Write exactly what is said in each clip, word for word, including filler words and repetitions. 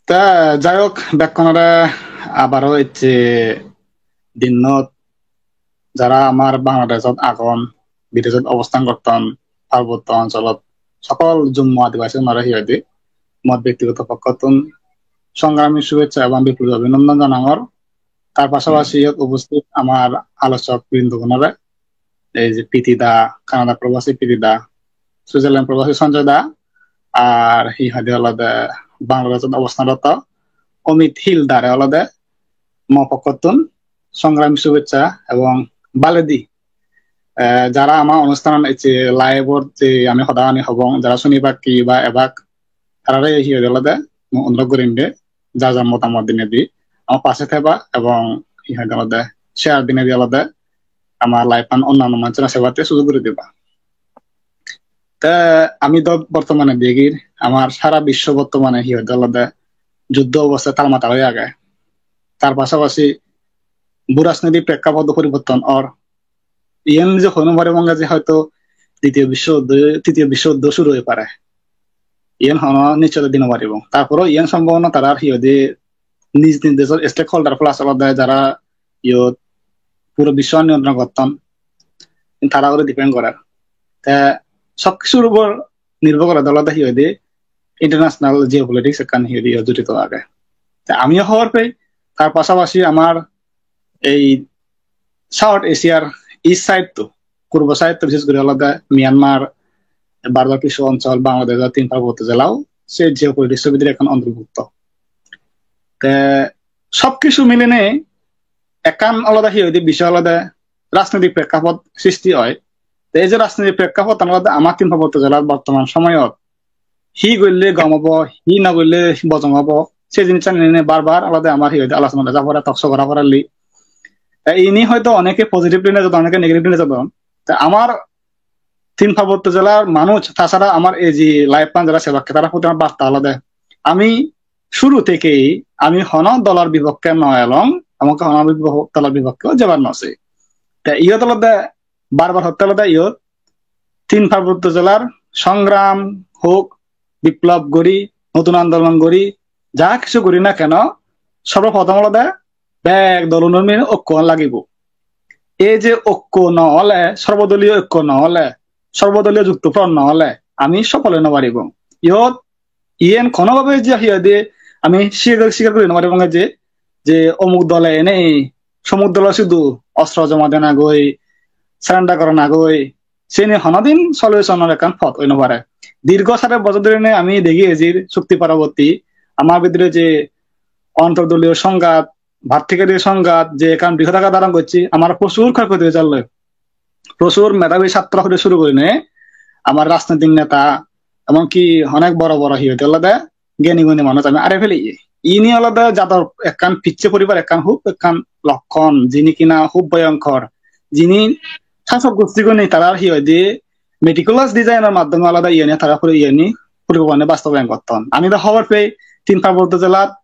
Te jai hok, bekkunore abaro ecche dinnot jara amar Bangladeshot agon, bideshot obostan gotton, parbotto oncholot sokol Jummo Adibasi unore hi hoide, mor bektigoto pokkottun songrami shubeccha ebong biplobi abhinondon janangor. Tar pasapasi iyot ubosthit amar alochok brindogunore, ei je P T da, Canada probasi P T da, Switzerland probasi Sanjoy da, ar hi hoide olode Bangladeshot obostan roto Amit Hil dare olode mo pokkottun songrami shubeccha ebong baledi, eh, jara ama onusthanan ecche live-ot je ami hodani hobong, jara suni bakki ba ebak, tarare hi hoide olode mui onurot gurim de, ja ja motamot dinedi ama pase theba ebong hi hoide olode share dinedi olode ama live-an onnanno manujore sebatte sujug guri diba. Te ami do bortomane degir amar sara biswo bortomane hi hoide olode juddo obostha talmatal oi age. Tar pasapasi bhurajnoitik prekkapot poriborton or, iyen je hono pare mane je hoito ditiyo biswo juddo, tritiyo biswo juddo suru oi pare. Iyen hono nischoi di no paribo. Tarpore iyen sombhabona tarar hi hoide nij nij dejor stakeholder plus olode jara iyot puro biswan niyontrona gotton, tara ugure depend gorer. Te sob kishur upor nirbhor gore olode hi hoide international geopolitics ekkan hi hoide iyot jorito age. Te amiyo hobor pei, tar pasapasi amar ei South Asiar east side to, purbo side to, bishesh guri olode Myanmar, Bharotor kichu onchol, Bangladeshor tin parbotto jelao se geopolitics-or bidire ekkan ontorbhukto. Te sob kichu milinei ekkan olode hi hoide bishoy olode rajnitik prekkapot sristi oi. Te ei je rajnitik prekkapot olode amar tin parbotto jelar bortoman somoyot hi golle gom obo, hi no golle bojong obo, se jinissan niye bar bar olode amar hi hoide alochona gora pore, talk show gora pore li. Te ini hoito oneke positively nejodon, oneke negatively nejodon. Te amar tin parbotto jelar manuj, tasara amar ei je live-an jara sebakke, tara proti amar barta olode, ami shuru thekei ami hono dolor bipokke no elong, amake hono bipo-, dolor bipokke jebar no sei. Te iyot olode bar bar hotte olode iyot tin parbotto jelar songram hok, biplob guri, notun andolon guri, ja kichu guri na keno, sorboprothom olode bek dolunor mile okko lagibo. Ei je okko no ole, sorbodoliyo okko no ole, sorbodoliyo jukto front no ole, ami sofol oi no paribong. Iyot iyen kono bhabe je hi hoide ami sikar, sikar guri no paribong je, je omuk dole enei somuk dole sudu ostro joma dena goi, surrender gorana goi, seni honodin solution-or ekkan pot oi no pare. Dirgho sare bojor dhuri ne ami degi ejir chukti poroborti amar bidire je ontor doliyo songhat, bhartikari songhat je ekkan brihodagar dharon gocche, amar prochur khoy khoti oi jalloi. Prochur medhabi chhatro hoite shuru guri ne amar rajnitik neta, emon ki onek boro boro hi hoide olode gyani guni manuj ami are pheleye. Ini olode jador ekkan picche poribar ekkan hub ekkan lokkon, jini kina hub bhoyonkor, jini sasok gostigune tarar hi hoide meticulous design-or maddhome olode iyeni tara puri iyeni porikolpona bastobayon gotton. Ami do hobor pei tin parbotto jelat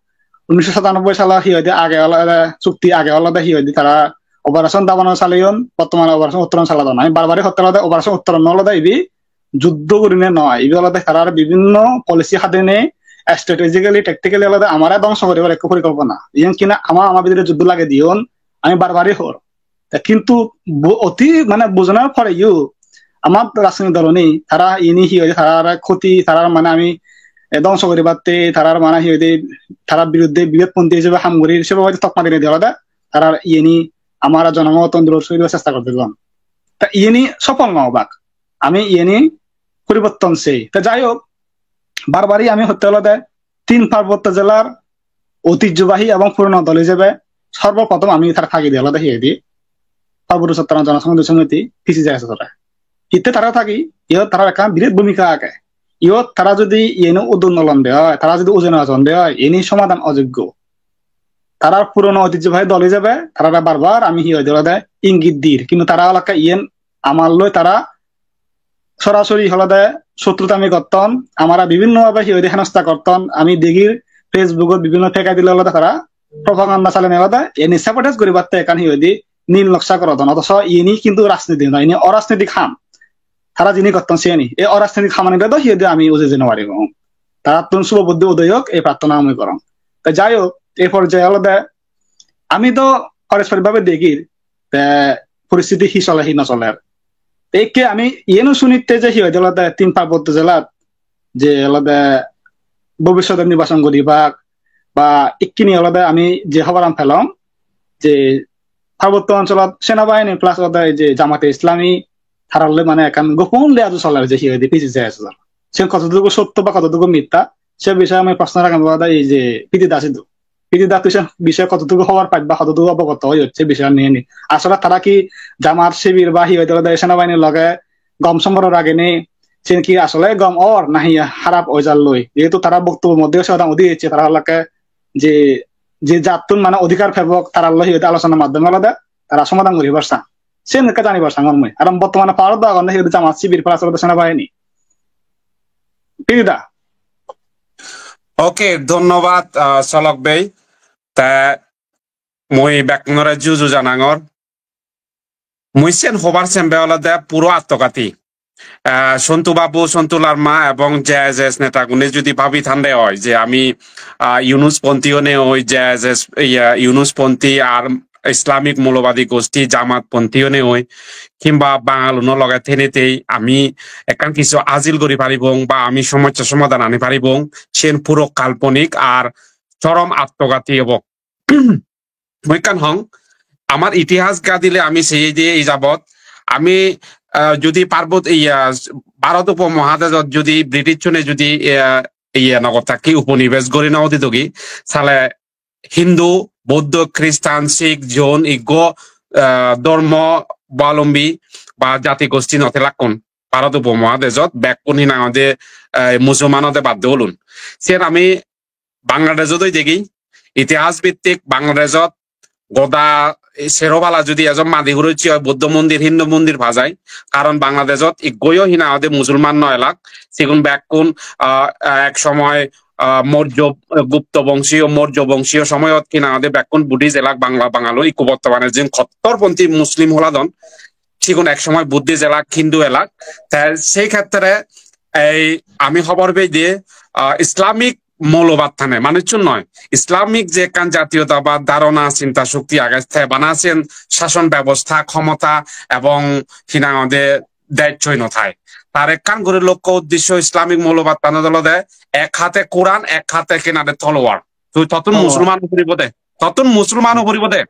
unnisho satanobboi salo hi hoide age olode chukti age olode hi hoide tara Operation Daban-o saleyon, bortomane Operation Uttoron saladon. Ami bar bari hotte olode Operation Uttoron no olode ibe juddo gurine noi, ibe olode tarar bibinno policy hadene strategically, tactically olode amare dhongso guribar ekko porikolpona. Iyen kina ama ama bidire juddo lagei diyon, ami bar bari hor. Te kintu bu-, oti mane bujonar poreyo amar rajnitik doloni tara ini hi hoide, tarar khoti, tarar mane ami, eh, dhongso guribatte, tarar mane hi hoide, tarar biruddhe bibedponthi ijebe ham guri, sebe hoide tokma dinei olode tarar iyeni amar jonogonottun durot soribar chesta gotton. Ta iyeni sofol no obak. Ami iyeni poriborton sei. Ta jai hok, bar bari ami hotte olode tin parbotto jelar oitijjobahi ebong purono dol ijebe sorboprothom ami tara tagi de olode hi hoide Parbotto Chottogram Jonosonghodi Somiti, P C J S ore. Hitte tara tagi, iyot tarar ekkan birat bhumika age. Iyot tara jodi iyeni uddog no londe oi, tara jodi ujei no ajonde oi, iyeni somadan ojoggo. Tarar purono oitijjobahi dol ijebe tarare bar bar ami hi hoide olode ingit dir, kintu tara olakke iyen amar loi tara sorasori olode sotrutami gotton, amare bibinno bhabe hi hoide henosta gotton, ami degir Facebook-ot bibinno fake I D loi olode tara propaganda salenei olode iyeni sabotage guribatte ekkan hi hoide nil noksa gorodon, othoso iyeni kintu rajniti noi, iyeni orajnitik ham. Tara jini gotton siyeni, ei orajnitik hamani do hi hoide ami ujei jei no paribong. Tarattun subo buddhi udoy hok, ei prarthona ami gorong. Te jai hok, ei porjaye olode ami do porespor bhabe degir, te poristiti hi sole, hi no soler. Te ikke ami iyeno sunitte je hi hoide olode tin parbotto jelat je olode bobissote nirbachon guribak, ba ikkini olode ami je hoboran pelong je parbotto oncholot senabahini plus olode ei je Jamate Islami, taralle mane ekkan gopon leadu soler je hi hoide P C J S. Sen kotodugu sotto ba kotodugu mitta, se bishoye ami proshno ragem olode ei je P D Das idu. P D Das tui se bishoye kotodugu hobor paj ba kotodugu obogoto oi hocche bishoye niye ni. Asole tara ki Jamat sibir ba hi hoide olode senabahini loge gom somporko rageni, sen ki asole gom or nahi harap oi jar loi. Jehetu tara boktobbo moddhe se hodan udi ecche, tara holakke je, je jattun mane odhikar pebok, tara loi hi hoide alochonar maddhome olode tara somadhan guribar sang. Sen ekka janibar sangor mui. Aron bottomane power-ot do agonde hi hoide Jamat sibir plus olode senabahini. P D Da. Okay, dhonnobad, ah, Solok bhei. Te mui bekkunore juju janangor. Mui sen hobar sembe olode puro attoghati. Ah, Sontu Babu, Sontu Larma ebong J S S netagune judi bhabi thande oi je ami, ah, Yunus ponthi one oi, J S S, iya, Yunus ponthi ar Islamic moulobadi gosti Jamat ponthi one oi, kimba Bangaluno loge thenetei ami ekkan kichu ajil guri paribong ba ami somossa somadhan ani paribong, sen puro kalponik ar chorom attoghati obo. Mui ekkan hong, amar itihas gadile ami seye je ei jabot, ami, ah, judi parbot, iya, Bharot upomohadejot judi British-une judi, iya, iya, nogor thakki uponibesh gori no udi dogi, sale Hindu, Buddho, Christian, Sikh, Jain, iggo, ah, dhormo balombi ba jati gosti no thelakkun. Bharot upomohadejot bekkun hi nang hoide, eh, Musulman ode baddo olun. Siyen ami Bangladeshot oi degi, itihas bhittik Bangladeshot goda sero pala judi ejon madi hurochi oi Buddho mondir, Hindu mondir pa jai. Karon Bangladeshot iggoyo hi nang hoide Musulman no elak. Sigun bekkun, ah, ah, ek somoy, ah, Mourjo, Gupto bongsiyo, Mourjo bongsiyo somoyot hi nang hoide bekkun Buddhist elak Bangla, Bangalun ikku bottomane jin kottorponthi Muslim holadon. Sigun ek somoy Buddhist elak, Hindu elak. Te sei khetre ei ami hobor pei de, ah, Islamic moulobattane manuchun noi, Islamic je ekkan jatiyota ba dharona, chinta shokti age, te bana siyen shason bebosta, khomota ebong hi nang hoide dej choi no thai. Tar ekkan guri lokko uddesho Islamic moulobattanot olode ek hate Quran, ek hate hi nang hoide tolowar. Tui tottun Musulman puribo de, tottun Musulman puribo de.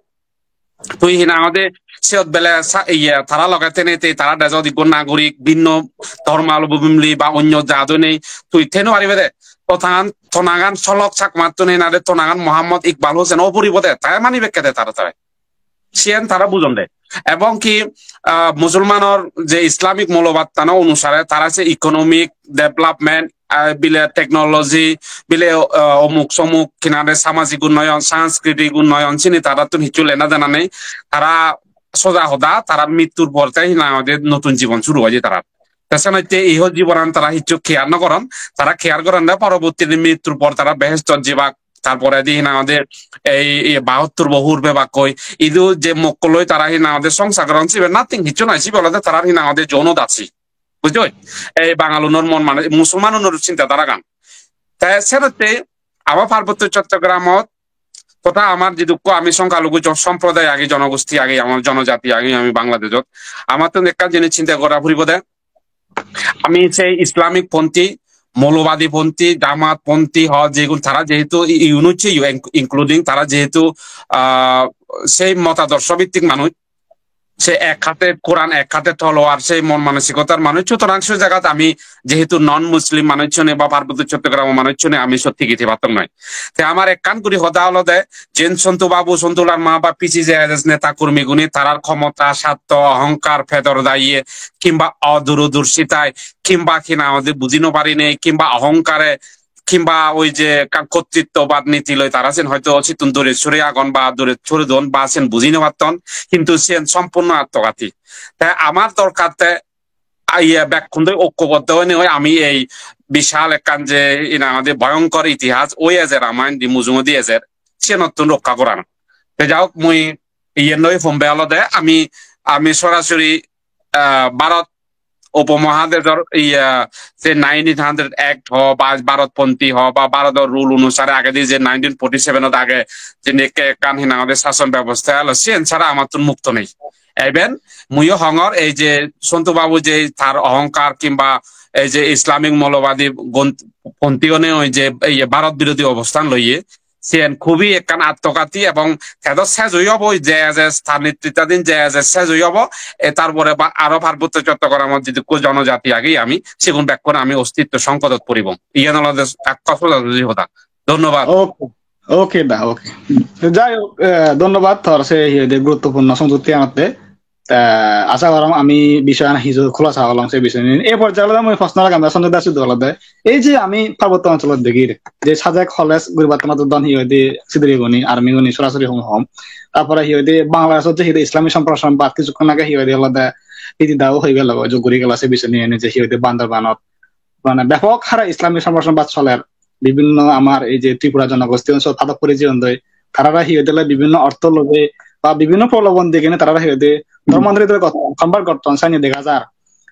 Tui hi nang hoide siyot bele sa-, iye, tara loge thenetei tara dejot ikko nagorik, binno dhormavalombi ba onyo jat oinei tui thei no paribe de. To tan tonagan Solok Chakmattun hi nang hoide tonagan Muhammad Iqbal Hussain o puribo de, te manibekke de tara tare. Siyen tara bujon de. Ebong ki, ah, Musulmanor je Islamic moulobattano onusare tara se economic development, ah, bile technology, bile, ah, omuk somuk hi nang hoide samajik unnoyon, sanskritik unnoyon, sini tarattun hissu lena dena nei. Tara soja hoda, tara mittur por te hi nang hoide notun jibon suru oye tara. Te senotte iho jibonan tara hissu care no goron, tara care goronde poroborti mittur por tara behestot jibak, tarpore di hi nang hoide ei, ei bahottur bohur bebakkoi, idu je mokkoloi tara hi nang hoide songsar goron, sibe nothing, hissu noi, sibe olode tarar hi nang hoide jouno dasi. Bujjoi? Ei Bangalunor mon mane, Musulmanunor chinta dharagan. Te senotte ama Parbotto Chottogramot totha amar jidukko ami songkhalugu jo-, somproday agi, jonogosti agi, amar jonojati agi, ami Bangladeshot. Amattun ekkan jinis chinta gora puribo de. Ami sei Islamic ponthi, moulobadi ponthi, Jamat ponthi ho, jegun tara jehetu i-, igun hocche you, in-, including tara jehetu, ah, sei motadorsho bhittik manuj, se ek hate Quran, ek hate tolowar, sei mon manosikotar manuj. Sutorang se jagat ami jehetu non Muslim manuchchune ba Parbotto Chottogramo manuchchune ami sot tigi thei pattong noi. Te amar ekkan guri hoda olode, jen Sontu Babu, Sontu Larma ba P C J S S neta kormigune tarar khomota, sartho, ohongkar, pedor daye, kimba odurudursitai, kimba hi nang hoide buji no parinei, kimba ohongkare, kimba oi je ekkan kottittobad niti loi tara siyen hoito sittun dure sure agon ba dure sure don ba siyen buji no patton, hintu siyen sompurno attoghati. Te amar dorkar te, a, iye, bekkun doi okkoboddo oinei oi ami ei bishal ekkan je hi nang hoide bhoyonkor itihas oi ejer ama indi mujungedi ejer, siyenottun rokka gorana. Te ja hok, mui iyen noi pombe olode ami, ami sorasori, ah, Bharot Upomahadejor, iya, je nineteen hundred Act ho ba Bharatponthi ho ba Bharodor rule onusare agedi je nineteen forty-seven ot age, je nekke ekkan hi nang hoide sason bebosta elo, siyen sara amattun mukto nei. Even muiyo hongor ei je Sontu babu je tar ohonkar kimba ei je Islamic moulobadi gon-, ponthi onei oi je ei Bharat birodhi obosthan loiye, siyen khubi ekkan attoghati ebong tedo sej oi obo, J S S tar netritaddhin J S S sej oi obo, e tar pore ba aro Parbotto Chottogramot jidukko jonojati agi ami, sigun bekkun ami ostitto songkotot puribong. Iyan olode ekka sojasoji hoda. Dhonnobad. Okay, okay da, okay. To jai hok, eh, dhonnobad tor se iye de guruttopurno songjukti anatte. Ta asa gorong ami bisoyan hiju khulasa olong se bisoyan. Ei porjai olode mui proshno ragem Sanjay da sidu olode. Ei je ami parbotto oncholot degir, je sajek holes guribatte matodon hi hoide sidiri guni, army guni sorasori hom hom. Tarpore hi hoide Bangladeshot je hi hoide Islami Somprashanbad kisukkhon age hi hoide olode Didi dao hoi gelo, jog guri gelo se bisoyan je hi hoide Bandarbanot mane bepok hare Islami Somprashanbad soler. Bibhinno amar ei je Tripura jonogosti on sot padok puri jeyondoi, tarare hi hoide ole bibhinno ortho lobe ba bibhinno prolobon degene tarare hi hoide dhormantaritor gotton, convert gotton, sani dega jar.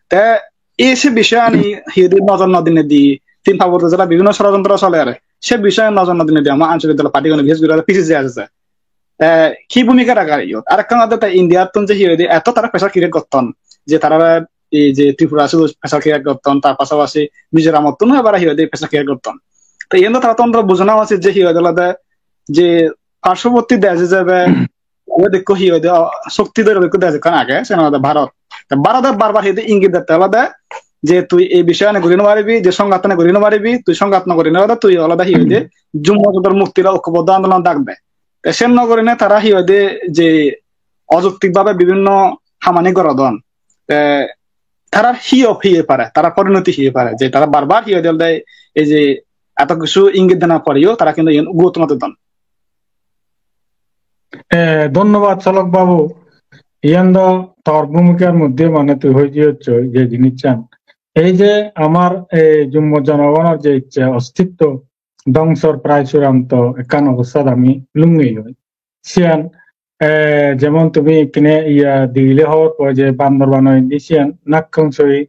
Te ei se bishoyani hi hoide nojor no dinei di tin pabor jela bibhinno sorojontro soler. Se bishoyani nojor no dinei di ama ancholik dol party gune, bishesh guri P C C ase. Te hi bhumika ragar iyot? Arekkan ode te India tun je hi hoide eto tara pressure create gotton je tarare ei je Tripura sudu pressure create gotton, tar pasapasi Mizoramottun ebare hi hoide pressure create gotton. To iyen do tara tondo bujana ucit je hi hoide olode je parshobotty dej ijebe olode ekko hi hoide, o, shokti dor ekko dej ekkan age, sen olode Bharat. To Bharate bar bar hi hoide ingit dette olode je tui ei bishoyani guri no paribi, je songhattani guri no paribi, tui songhat no guri no olode tui olode hi hoide Jummo Jodor mukti loi okkoboddo andolon dak de. Te sen no gurinei tara hi hoide je ojuktik bhabe bibhinno hamani gorodon. Te tarar hi op-, hi oi pare, tarar porinoti hi oi pare, je tara bar bar hi hoide olode ei je eto kichu ingit dena poreyo tara hintu iyen guruttw no dedon. Eh, dhonnobad Cholok babu, iyan do tor bhumikar moddhe mane tui hoi diyoch je jinissan. Ei je amar, eh, Jummo jonogonor je icche ostitto dhongsor prai churanto ekkan obosthat ami lungei oi. Siyan, eh, jemon tumi ikkine iya digile hobor po je Bandarbanot indi siyan Nakkongchoi,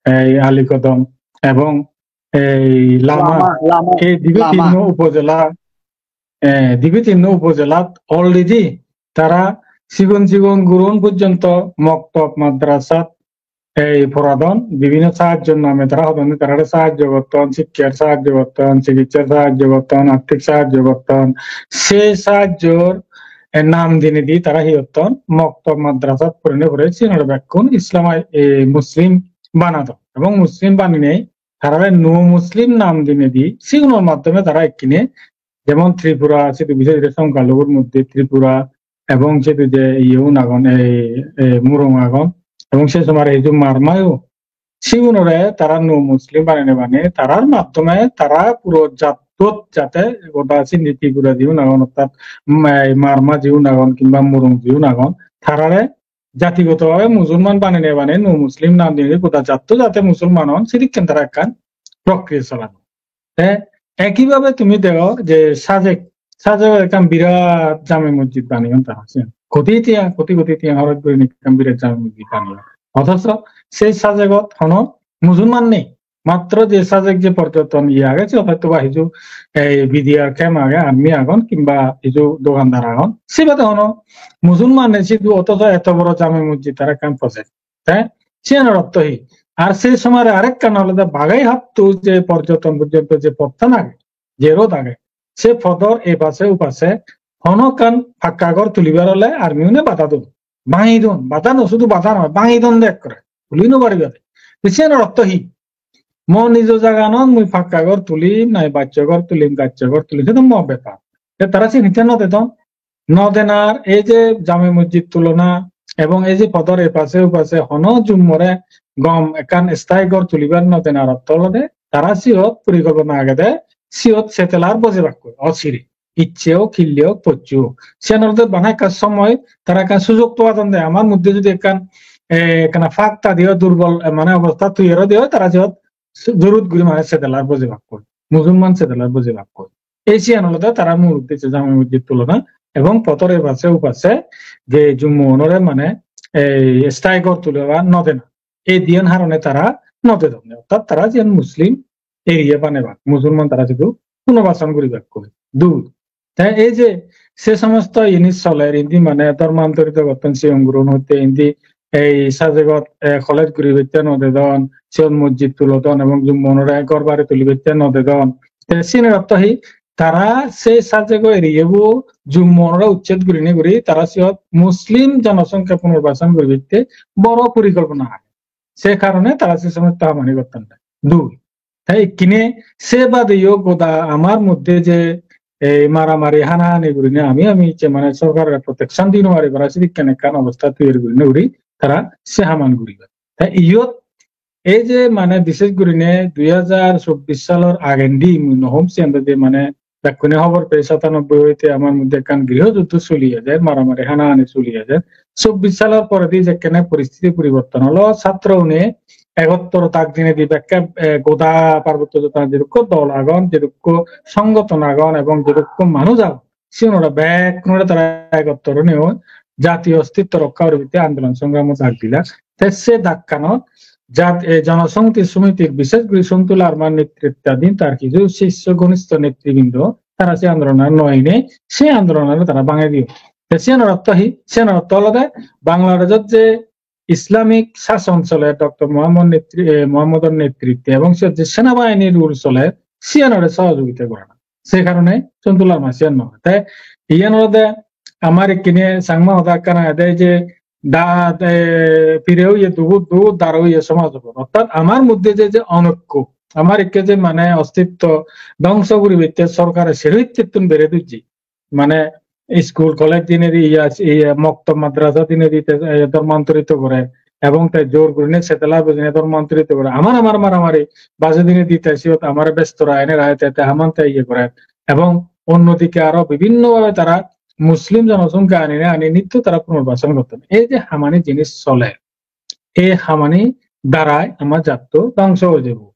eh, Alikodom ebong ei Lama, Lama, Lama, ei dibe Lama. Tinno upojela, eh, dibe tinno upojelat already tara sigon sigon gurun porjonto moktob madrasat ei poradon, bibhinno sahajjor name tara hodon, tarare sahajjo gotton, sikkar sahajjo gotton, chikitsar sahajjo gotton, arthik sahajjo gotton. Se sahajjor, eh, nam dinei di tara hi gotton, moktob madrasat porinei pore siyenore bekkun Islam, eh, Muslim banadon. Ebong Muslim baninei tarare nuo Muslim nam dinei di sigunor maddhome tara ekkine, jemon Tripura, sidu bishesh guri Songkhalugor moddhe Tripura, ebong sidu je iyeun agon, ei, ei Murung agon, ebong se somare hiju Marmayo, sigunore tara nuo Muslim banei banei, tarar maddhome tara puro jattot jate goda sindi Tripura jiun agon, ortat, mm, ei Marma jiun agon, kimba Murung jiun agon, tarare jatigoto bhabe Musulman banei banei, nuo Muslim nam dinei goda jatto jate Musulman on, sidikken tara ekkan prokriya soladon. Te ekibhabe tumi dego je Sajek, Sajek ekkan birat jame mosjid baneyon tara siyan. Koti tiya, koti koti tiya horoj gurinei ekkan birat jame mosjid baneyon. Othocho se Sajegot hono Musulman nei. Matro je Sajek je porjoton iye age, se hoyto ba hiju ei B D R camp age, army agon, kimba hiju dogandar agon. Se bade hono Musulman nei sidu, othocho eto boro jame mosjid tara ekkan project. Te siyanor ortho hi? Ar se somare arekkan olode Bagaihattu je porjoton porjonto je pottan age, je road age, se podor e pase u pase hono ekkan pakka ghor tulibar ole army une bada don. Bangi don, bada no, sudu bada noi, bangi don de ekkore. Tuli no pariba de. Te siyanor ortho hi? Mo nijo jaganot mui pakka ghor tulim, nai baccho ghor tulim, gaccho ghor tulim, sedo mo bepar. Te tara siyen hitte no dedon? No denar ei je jame mosjid tulona ebong ei je podor e pase u pase hono jummore gom ekkan sthai ghor tulibar no denar ortho olode tara siyot porikolpona agede, siyot settler bojebakkoi, osire. Icche ok, hille ok, pocche ok. Siyan olode bana ekka somoy, tara ekkan sujog to adon de, amar moddhe jodi ekkan, eh, ekkana fak ta diyo durbol, eh, mane obostha toiyar oi de oi, tara siyot su-, jurut guri mane settler bojebakkoi. Musulman settler bojebakkoi. Ei siyan olode tara mul uddesho jame mosjid tulona ebong podor e pase u pase je jummo onore mane ei sthai ghor tulibar no dena. Ei diyan harone tara no dedon. Orthat tara jiyan Muslim area banebak, Musulman tara sidu punorbasan guribakkoi. Dui, te ei je se somosto jinis soler, indi mane dhormantorito gotton sigon gurun hotte, indi ei sajegot, eh, college guribatte no dedon, sigon mosjid tulodon ebong jummonore ghor bari tulibatte no dedon. Te siyenor ortho hi? Tara se sajego area bo jummonore uchched gurinei guri tara siyot Muslim jonosongkha punorbasan guribatte boro porikolpona age. Se karone tara se somosto hamani gotton. Dui, te ikkine se badeyo goda amar moddhe je ei maramari hanahani gurinei ami ami je mane sorkarore protection di no pari para sidikken ekkan obosta toyar gurinei guri tara se haman guribar. Te iyot ei je mane bishesh gurinei dui hajar chobbish salor agendi mui no hom siyan de mane bekkune hobor pei satanobboi hoite amar moddhe ekkan griho juddho soli ejer, maramari hanahani soli ejer. Chobbish salor poredi jekkene poristiti poriborton olo, satro une egottor tak dinedi bekke, eh, goda Parbotto Chottogram jedukko dol agon, jedukko songoton agon ebong jedukko manuj agon, sigunore bekkunore tara egottor onei jatiyo ostitto rokka guribatte andolon songramo dak dilak. Te se dakkanot jat-, eh, Jonosonghoti Somitir bishesh guri Sontu Larmar netrittadin tar hissu sisyo gonistho netribrindo tara se andolonot no enei se andolonore tara bangei diyon. Te siyanor ortho hi? Siyanor ortho olode Bangladeshot je Islamic sason soler Doctor Mohammad netri-, eh, Mohammodor netritte ebong siyot je senabahinir rule soler, siyanore sohojogita gorana. Se karone Sontu Larma siyan no. Te iyan olode amar ikkine Changma hoda ekkan agede je da, eh, pire oye dugut, dugut dare oye somaj obo. Orthat amar moddhe je, je onokko, amar ikke je mane ostitto dhongso guribatte sorkare sero hittettun bere dujje. Mane school, college dinedi, iya, iya, moktob, madrasa dinedi te, eh, dhormantorito gore, ebong te jor gurinei setela bujinei dhormantorito gore. Amar, amar maramari baje dinedi te siyot amare bestora ene rahe te, te haman te iye gore. Ebong onnodike aro bibhinno bhabe tara Muslim jonosongkha aninei ani nitto tara punarbasan gotton. Ei je hamani jinis soler, ei hamani darai amar jatto dhongso oi jebo.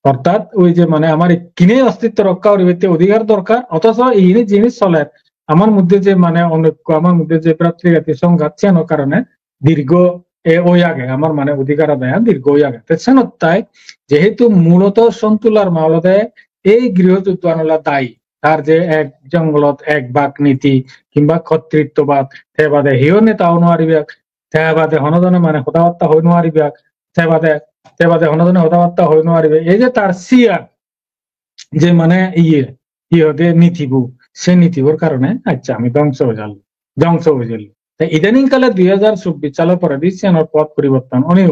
Orthat oi je mane amar ikkine ostitto rokka guribatte odhikar dorkar, othoso ei jinis soler. Amar moddhe je mane onokko, amar moddhe je bhratrigati songhat, siyano karone dirgho e oi age, amar mane odhikar adayan dirgho oi age. Te senottai jehetu muloto Sontu Larma olode ei griho juddhoan ola dayi, tar je ek jonglot ek bak niti kimba khotritto bad, te bade hiyo neta o no paribak, te bade hono jone mane hoda batta hoi no paribak, te bade, te bade hono jone hoda batta hoi no paribak. Ei je tar siyan, je mane iye, iye hode nitibo, se nitibor karone, accha, ami dhongso oi jallung, dhongso oi jallung. Te idaning kale dui hajar chobbish salor poredi siyanor pot poriborton onei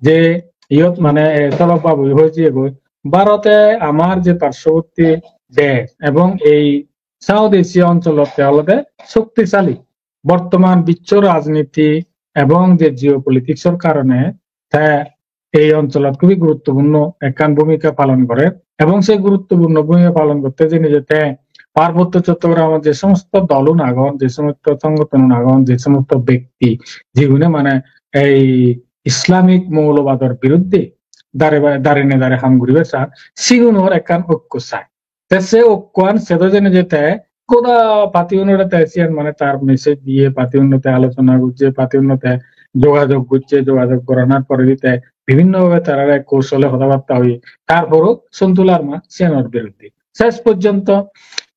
je iyot mane, eh, Tolok babu hoi jiyegoi, Bharote amar je parshobotty desh ebong ei South Asia oncholot te olode shoktisali. Bortoman biswo rajniti ebong je geopolitics-or karone te ei oncholot hubi guruttopurno ekkan bhumika palon gore ebong se guruttopurno bhumika palon gotte jeinei je te Parbotto Chottogramot je somosto dolun agon, je somosto songothonun agon, je somosto bekti, jigune mane ei Islamic moulobador biruddhe dare ba-, darine dare ham guribar san, sigunor ekkan okko sai. Te se okkoan sedo jeinei je te goda party-unore te siyan mane tar message diye, party-unore te alochona gojje, party-unore te jogajog gojje, jogajog goranar poredi te bibhinno bhabe tarare kousole hoda batta hoye. Tar poro Sontu Larma siyanor biruddhe. Ses porjonto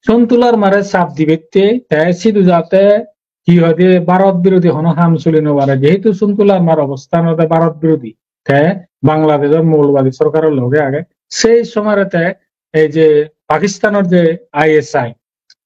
Sontu Larmare sap dibatte te sidu jate hi hoide Bharot birodhi hono ham soli no pare. Jehetu Sontu Larmar obosthan olode Bharot birodhi, te Bangladeshor moulobadi sorkaror loge age. Sei somare te ei je Pakistanor je I S I,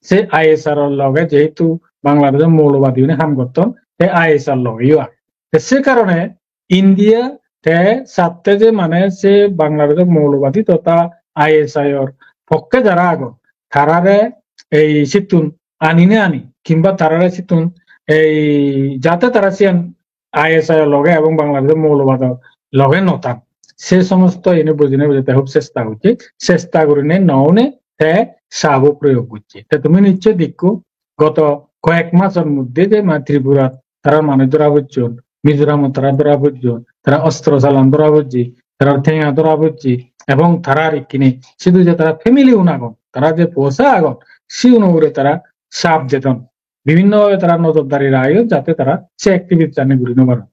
se I S R-or loge jehetu Bangladeshor moulobadi une ham gotton, te I S I-r logeyo age. Te se karone India te satte je mane se Bangladeshor moulobadi totha I S I-or pokke jara agon, tarare ei sittun ani ne ani, kimba tarare sittun ei jate tara siyan I S I-or loge ebong Bangladeshor moulobador loge no tan. Se somosto iyeni bujine bujine te hub chesta gocche, chesta gurine no une te sabo proyog gocche. Te tumi nischoi dekko, goto koyek masor moddhe je ma Tripurat tara manuj dhora pocchon, Mizoramot tara dhora pocchon, tara ostro chalan dhora pocche, tara tenga dhora pocche, ebong tara ikkine sidu je tara family un agon, tara je posa agon, sigun ugure tara sap dedon. Bibhinno bhabe tara nojordari rageyon jate tara se activity ani guri no paron.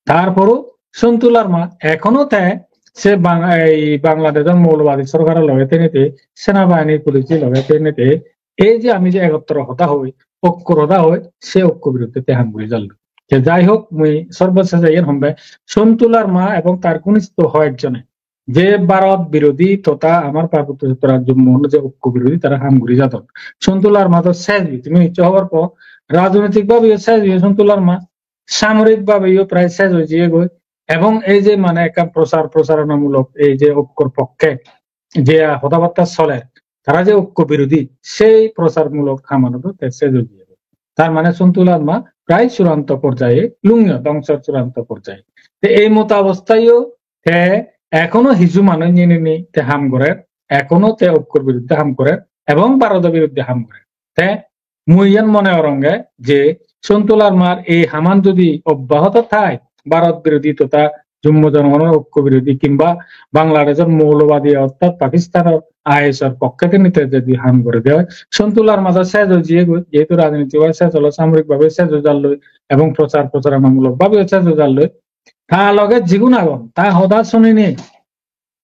Tar poro Sontu Larma ekhono te se Bang-, ei Bangladeshor moulobadi sorkaro loge tenete, senabahini police loge tenete, ei je ami je egottro hoda hoi, okkor hoda hoi, se okkor biruddhe te ham guri jalloi. Te jai hok, mui sorbosesh iyen hombe, Sontu Larma ebong tar ghonistho hoyekjone je Bharot birodhi totha amar Parbotto Chottogram Jummo je okkor birodhi tara ham guri jadon. Sontu Larma to sej oi, tumi nischoi hobor po, rajnoitik bhabeyo sej oi Sontu Larma, samorik bhabeyo prai sej oi jiyegoi. Ebong ei je mane ekkan prochar procharonamulok ei je okkor pokke je hodabatta soler, tara je okkor birodhi, sei procharmulok hamanodo te sej oi jiyegoi. Tar mane Sontu Larma prai churanto porjaye, lungiyo dhongsor churanto porjaye. Te ei mota obosthayo te ekhono hiju manuj ninini te ham gorer, ekhono te okkor biruddhe ham gorer ebong Bharodo biruddhe ham gorer. Te mui iyan mone goronge je Sontu Larmar ei haman jodi obbahoto thai, Bharot birodhi totha Jummo jonogonor okko birodhi kimba Bangladeshor moulobadi orthat Pakistanor I S I-r pokke teni te jodi ham gorede oi, Sontu Larma do sej oi jiyegoi, jehetu rajnitik bhabe sej olo, samorik bhabe sej oi jalloi ebong prochar procharonamulok bhabeyo sej oi jalloi. Ta loge jigun agon, ta hoda sunine,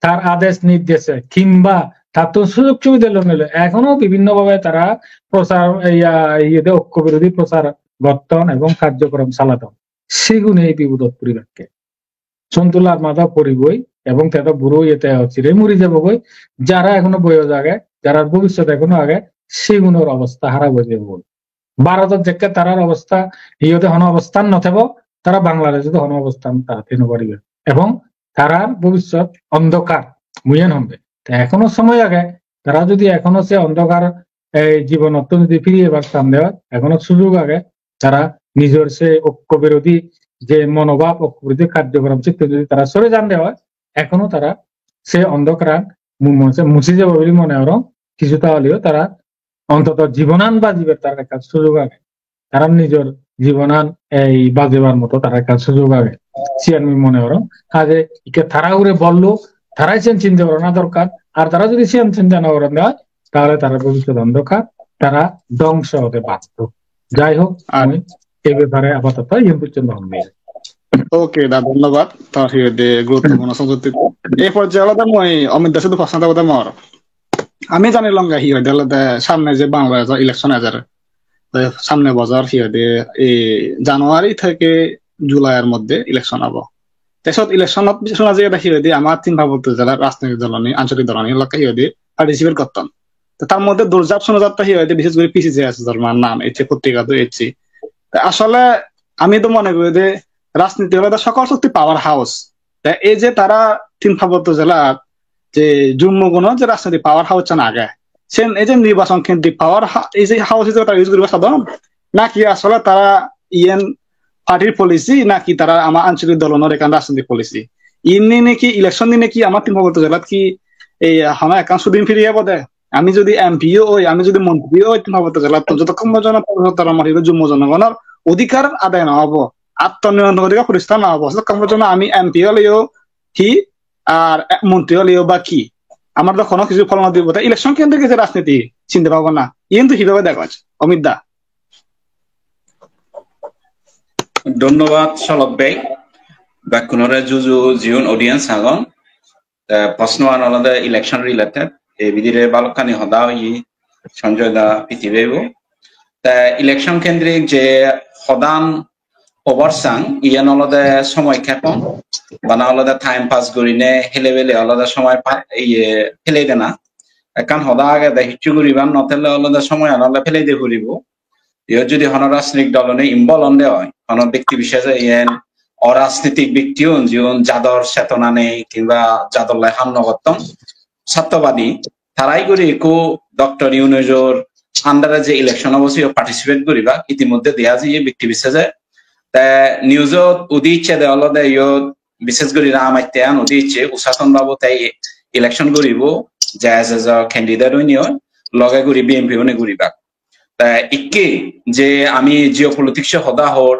tar adesh nirdeshe kimba tattun sujog subidha loi nile ekhono bibhinno bhabe tara prochar, iya, iyede okko birodhi prochar gotton ebong karjokorom saladon. Sigune ei bipodot puribakke. Sontu Larma do poriboi ebong te do buro oye, te o chire muri jebogoi. Jara ekhono boyos age, jarar bobissot ekhono age, sigunor obostha harap oi jebogoi. Bharotot jekke tarar obostha, iyot hono obosthan no thebo, tara Bangladeshot hono obosthan tara thei no paribe. Ebong tarar bobissot ondhokar, mui iyan hombe. Te ekhono somoy age, tara jodi ekhono se ondhokar ei jibonottun jodi firi ebar san de oi, ekhono sujog age, tara nijor se okko birodhi je monobhab, okko birodhi karjokorom sittun jodi tara sore jan de oi, ekhono tara se ondhokaran mu-, mu-, se musi jebo bili mone gorong, kisuta oleyo tara ontoto jibonan bajibar tarar ekkan sujog age. Tarar nijor jibonan ei bajibar moto tarar ekkan sujog age. Siyan mui mone gorong. Haje ikke tara hure bollo, tarai siyan chinte gorana dorkar. Ar tara jodi siyan chinte no goron de oi, tahole tarar bobissot ondhokar, tara dhongso ode baddo. Jai hok, ar mui ei bepare apatoto iyen pojjonto hom. Ok, da, dhonnobad. Tor hi hoide guruttopurno somjukti. Ei porjaye olode mui Omit da sudu proshno thebo de mor. Ami jani longe hi hoide olode samne je Bangladeshor election ejer. Te samne bojor hi hoide ei January theke July-r moddhe election obo. Te sot election-ot suna jeye de hi hoide amar tin parbotto jelar rajnitik dolani, ancholik dolani lokke hi hoide participate gotton. Te tar moddhe dorjap suna jatte hi hoide bishesh guri P C J S-or nam ecche, potrika do ecche. Te asole ami do mone gori de rajniti olode sokol shokti power house. Te ei je tara tin parbotto jelat je Jummo gunot je rajniti power house-an age, sen ei je nirbachon kendrik power ha-, ei je house hijebe tara use guribar sadon, naki asole tara iyen party-r policy, naki tara ama ancholik dolonor ekkan rajniti policy? Inni neki election dinei ki ama tin parbotto jelat ki ei hono ekkan sudin firi obo de? Ami jodi M P o oi, ami jodi montri o oi, tin parbotto jelattun, jotokkon porjonto parbotto jelar mari Jummo jonogonor odhikar aday no obo, atmoniyontron odhikar protisthapit no obo, jotokkon porjonto ami M P oleyo hi ar montri oleyo ba ki, amar do hono kichu phol no dibo. Ta election kendrike je rajniti chinte pabo na, iyen tui hibhabe degoj, Omit da? Dhonnobad Shalok bhei, bekkunore juju, jiun audience agon. Te proshno an olode election related. Ei bidire balokkani hoda oye, Sanjoy da, Priti bhei bo. Te election kendrik je hodan hobar sang, iyan olode somoy khepon, bana olode time pass gurine hele bele olode somoy pa-, iye, pele dena. Ekkan hoda age de, hissu guribar no thele olode somoy an olode pele de puribo. Iyot jodi hono rajnitik dol-une involve on de oi, hono bekti bishesh, iyen orajnitik bekti un, jiun jador chetona nei kinba jador lai ham no gotton, sattabadi, tarai guri ekku Doctor Yunus-or under-e je election obo, siyot participate guribak, itimoddhe deya jiye bekti bishesh. Te news-ot udi icche de olode iyot bishesh guri Ram Atte-an udi icche, Ushaton babu te election guribo, J S S-or candidate oinei, loge guri B N P-une guribak. Te ikke je ami geopolitics-or hoda hor,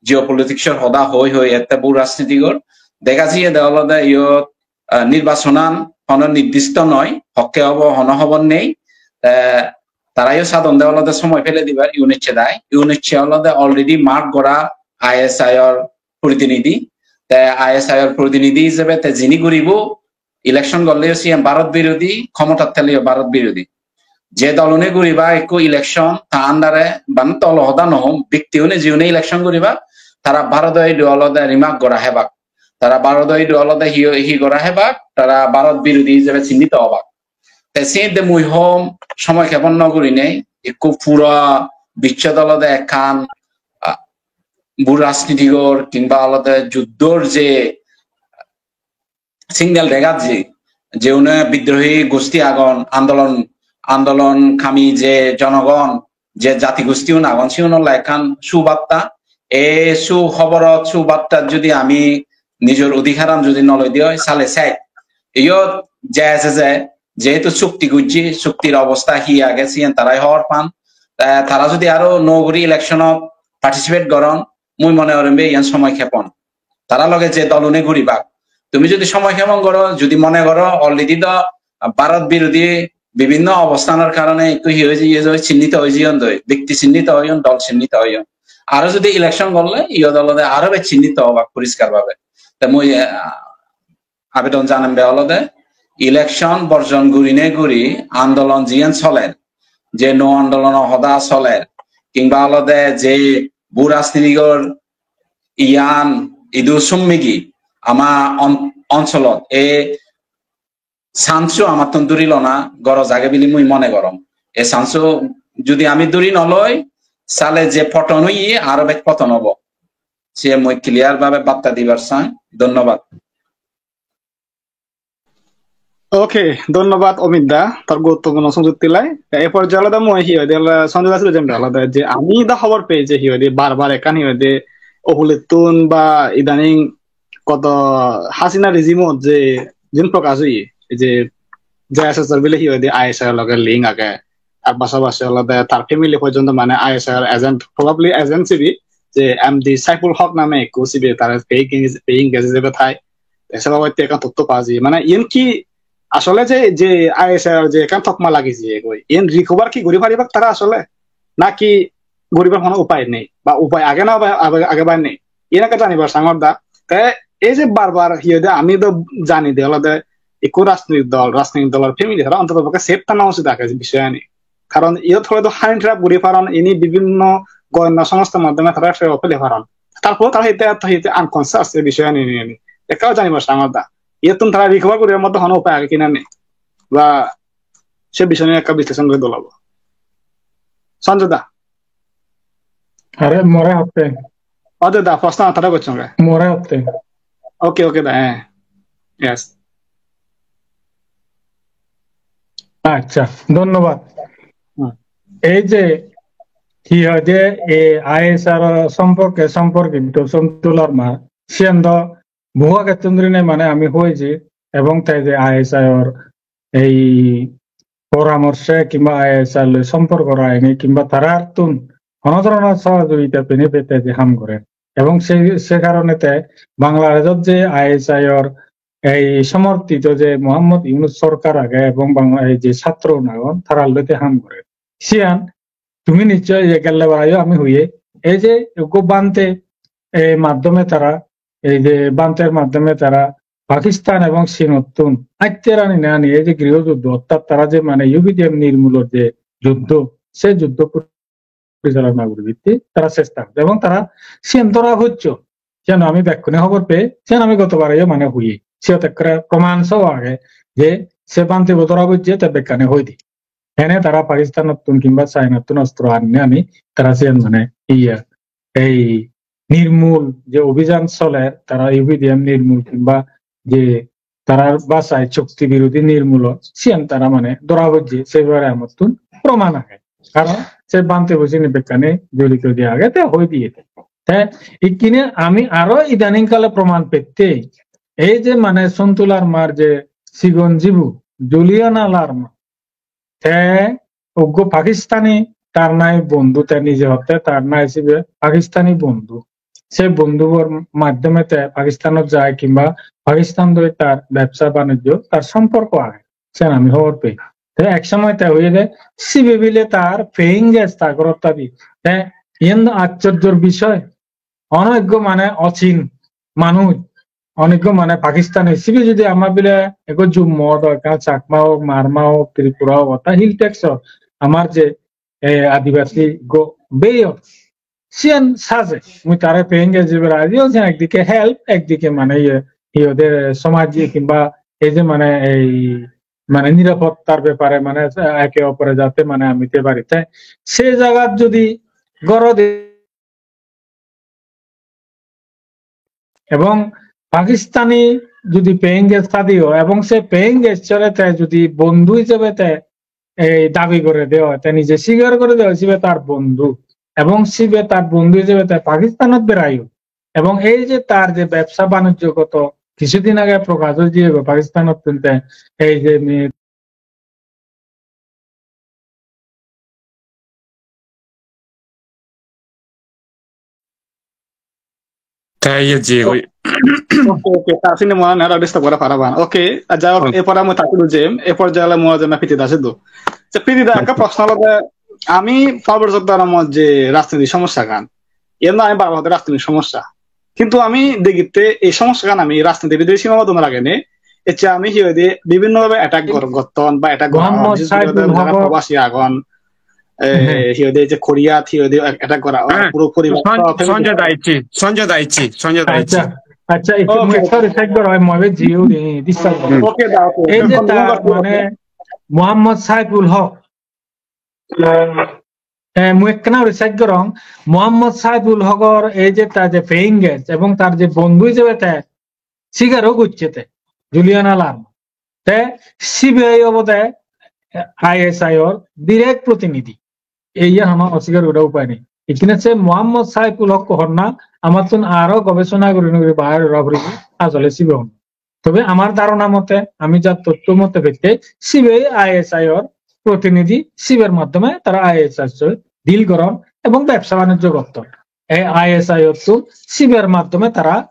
geopolitics-or hoda hoi hoi ette bu rajniti gor, dega jiye de olode iyot, ah, nirbachonan hono nirdisto noi, hokke obo hono hobor nei. Te tarayo sadon de olode somoy pele dibar, U N H C dai. U N H C olode already mark gora I S I-or protinidhi. Te I S I or protinidhi ijebe te jini guribo, election gorleyo siyen Bharat birodhi, khomotat theleyo Bharat birodhi. Je dolune guriba ekko election, ta andare ban dolo hoda no hom, bekti une jiune election guriba, tara Bharat idu olode remark gora hebak. Tara Bharat idu olode hi, hi gora hebak, tara Bharat birodhi ijebe chinnito obak. Te siyot de mui hom, somoy kebon no gurinei, ekko pura bichchot olode ekkan, ah, bu rajnitigor kingba olode juddor je signal degat je, je une bidrohi gosti agon, andolon, andolonkami je jonogon, je jati gosti un agon, siunolla ekkan subatta. E su hoborot, subattat jodi ami nijor odhikaran jodi no loi di oi, sale sek. Iyot je ase je, jehetu chukti gojje, chuktir obosta hi age siyen tarai hobor pan. Eh, tara jodi aro no guri election-ot participate goron, mui mone gorong be iyan somoy khepon. Tara loge je dolune guribak. Tumi jodi somoy khepon goro, jodi mone goro already do Bharat birodhi bibhinno obosthanor karone ekku hi oye, iye oye, chinnito oye jiyon doi, bekti chinnito oyon, dol chinnito oyon. Aro jodi election gorle, iyot olode aro bej chinnito obak poriskar bhabe. Te mui, eh, abedon janam be olode, election borjon gurine guri andolon jiyen soler, je no andolono hoda soler, kingba olode je bu rajnitigor iyan idu summigi ama on-, onsolot e sansu amattun duri lona goroj age bili mui mone gorong. E sansu judi ami duri no loi, sale je poton oye aro bej poton obo. Siye mui clear bhabe batta dibar sang. Dhonnobad. Okay, dhonnobad Omit da, tor guruttopurno songjukti lai. Te e porjaye olode mui hi hoide ole Sanjay da sire jemde olode je ami da hobor pei je hi hoide bar bar ekkan hi hoide ohulettun ba idaning koto Hasina regime-ot je jin prokash oye, ei je J S S-or bile hi hoide I S I-r loge link age, ar pasapasi olode tar family porjonto mane I S I-r agent, probably agent sibe, je M D Saiful Haq name ekko sibe tare paying, paying age jebe thai. Te se babotte ekkan totto pa jiye. Mane iyen ki asole je, je I S I-r je ekkan tokma lagi jiye goi, iyen recover ki guri paribak tara asole? Naki guribar hono upai nei? Ba upai age na upai age, age ba nei? Iyen ekka janibar sangor da. Te ei je bar bar hi hoide ami do jani de olode ikko rajnitik dol, rajnitik dolor family tara ontoto pokke safe thana usit age je bishoyani. Karon iyot hole do honey trap guri paron, ini bibhinno goyonno songstha maddhome tara trap-ot pele paron. Tarpor tara hitte, hitte unconscious ei bishoyani niyeni. Ekka janibar sangor da. Iyottun tara recover guribar moddhe hono upai age kina nei? Ba se bishoyani ekka bisleshon guri dol obo. Sanjay da. Are more hotte. Ode da, proshno tara gocchonge. More hotte. Okay, okay da, eh. Yes. Accha, dhonnobad. Hmm. Ei je hi hoide, e I S I-r somporke, somporkito Santu Larma, siyen do bohu agettun dhurine mane ami hoyji, ebong te je I S I-r ei poramorse kimba I S I loi somporko rakhini kimba tarattun hono dhoronor sohojogita pene pete je ham gore. Ebong se, se karone te Bangladeshot je I S I-r ei somorthito je Mohammad Yunus sorkar age ebong Bangla-, ei je chhatro agon, tara loi te ham gore. Siyan tumi nischoi je gelle barayo ami hoye, ei je ekko Bhante, ei maddhome tara, ei je Bhanter maddhome tara Pakistan ebong Chinottun atte rani nani ei je griho juddho, orthat tara je mane U P D M nirmulor je juddho, se juddho porichalona guribatte tara chesta gojjon. Ebong tara siyen dhora pocchon, siyan ami bekkune hobor pei, siyan ami gotobareyo mane hoye. Siyot ekkere proman soho age je se Bhantebo dhora pocche, te bekkani hoi di. Ene tara Pakistanottun kimba Chinattun ostro anne ani tara siyan mane iye ei nirmul je obhijan soler, tara U P D M nirmul kimba je tarar bhasai chukti birodhi nirmulor, siyan tara mane dhora pocche, se bepare amottun proman age. Karon se Bhantebo sini bekkani jorito je age, te hoi diye. Te ikkine ami aro idaning kale proman pette, ei je mane Santu Larmar je sigon jibu, Juliana Larma, te uggo Pakistani, tar nai bondhu, te nije hotte tar nai sibe Pakistani bondhu. Se bondhubor maddhome te Pakistanot jai kimba Pakistan loi tar bebsa banijjo, tar somporko age. Sen ami hobor pei. Te ek somoy te hoyede sibe bile tar paying guest ta gorot ta di. Te iyen do acchorjor bishoy. Hono ekko mane ochin manuj, onekko mane Pakistani sibe jodi ama bile ekko Jummo odo, ekka Chakma ok, Marma ok, Tripura ok, ta Hill Tracts o amar je, eh, Adibasi go beyo, siyan saje, mui tare peyenge jibe raji on, siyan ekdike help, ekdike mane iye, iye ode somaj iye kimba ei je mane ei mane nirapottar bepare mane eke opore jate mane ami te pari. Te se jagat jodi goro de ebong Pakistani jodi peyenge sadi o ebong se peyenge sore te jodi bondhu ijebe te ei dabi gore de oi, te nije sigar gore de oi, sibe tar bondhu. Ebong sibe tar bondhu ijebe te Pakistanot berayo. Ebong ei je tar je bebsa banijjogoto, kisudin age prokash oi jiyegoi Pakistanottun te, ei je mi- Te iye jiyegoi. Okay, okay, ta sini mone aro disturb gora parapang. Okay, aja, okay. Erpore ami takilu je, erpor jale mone jana Priti da sidu. Je Priti da, ekka proshno olode, ami Parbotto Chottogram je rajniti somosya gan, iyan ami bar bar hode rajniti somosya. Kintu ami degitte ei somosya gan ami rajniti bidire sima bodon ragene, ecche ami hi hoide bibhinno bhabe attack gor-, gotton ba attack gora Mohammad hon, bises guri Saiful jara Hokor probasi agon, eh, hi hoide je Korea hi hoide attack gora hon, puro poribar Son-, sah family. Sanjay Daichi, Sanjay Daichi, Sanjay Daichi. Accha, accha, ekku mui ekka research gora, mui be jiyo de, disturb gora. Okay, da, okay. Ei je ta mane Mohammad Saiful Hok, eh, mui ekkena research gorong, Mohammad Saiful Hokor ei je ta je paying guest ebong tar je bondhu ijebe te sigaro gocche te, Julian Alarm. Te C B I obode I S I or direct protinidhi. Ei iyan hono oswikar gora upai nei. Ikkine se Mohammad Saiful Hok honna, amattun aro gobesona guri guri bahar ora puribo, asole sibe honna. Tobe amar dharona mote, ami ja tottho mote pette, sibe I S I or protinidhi, siber maddhome tara I S I soi deal goron ebong bebsa banijjo gotton. Ei I S I ottun siber maddhome tara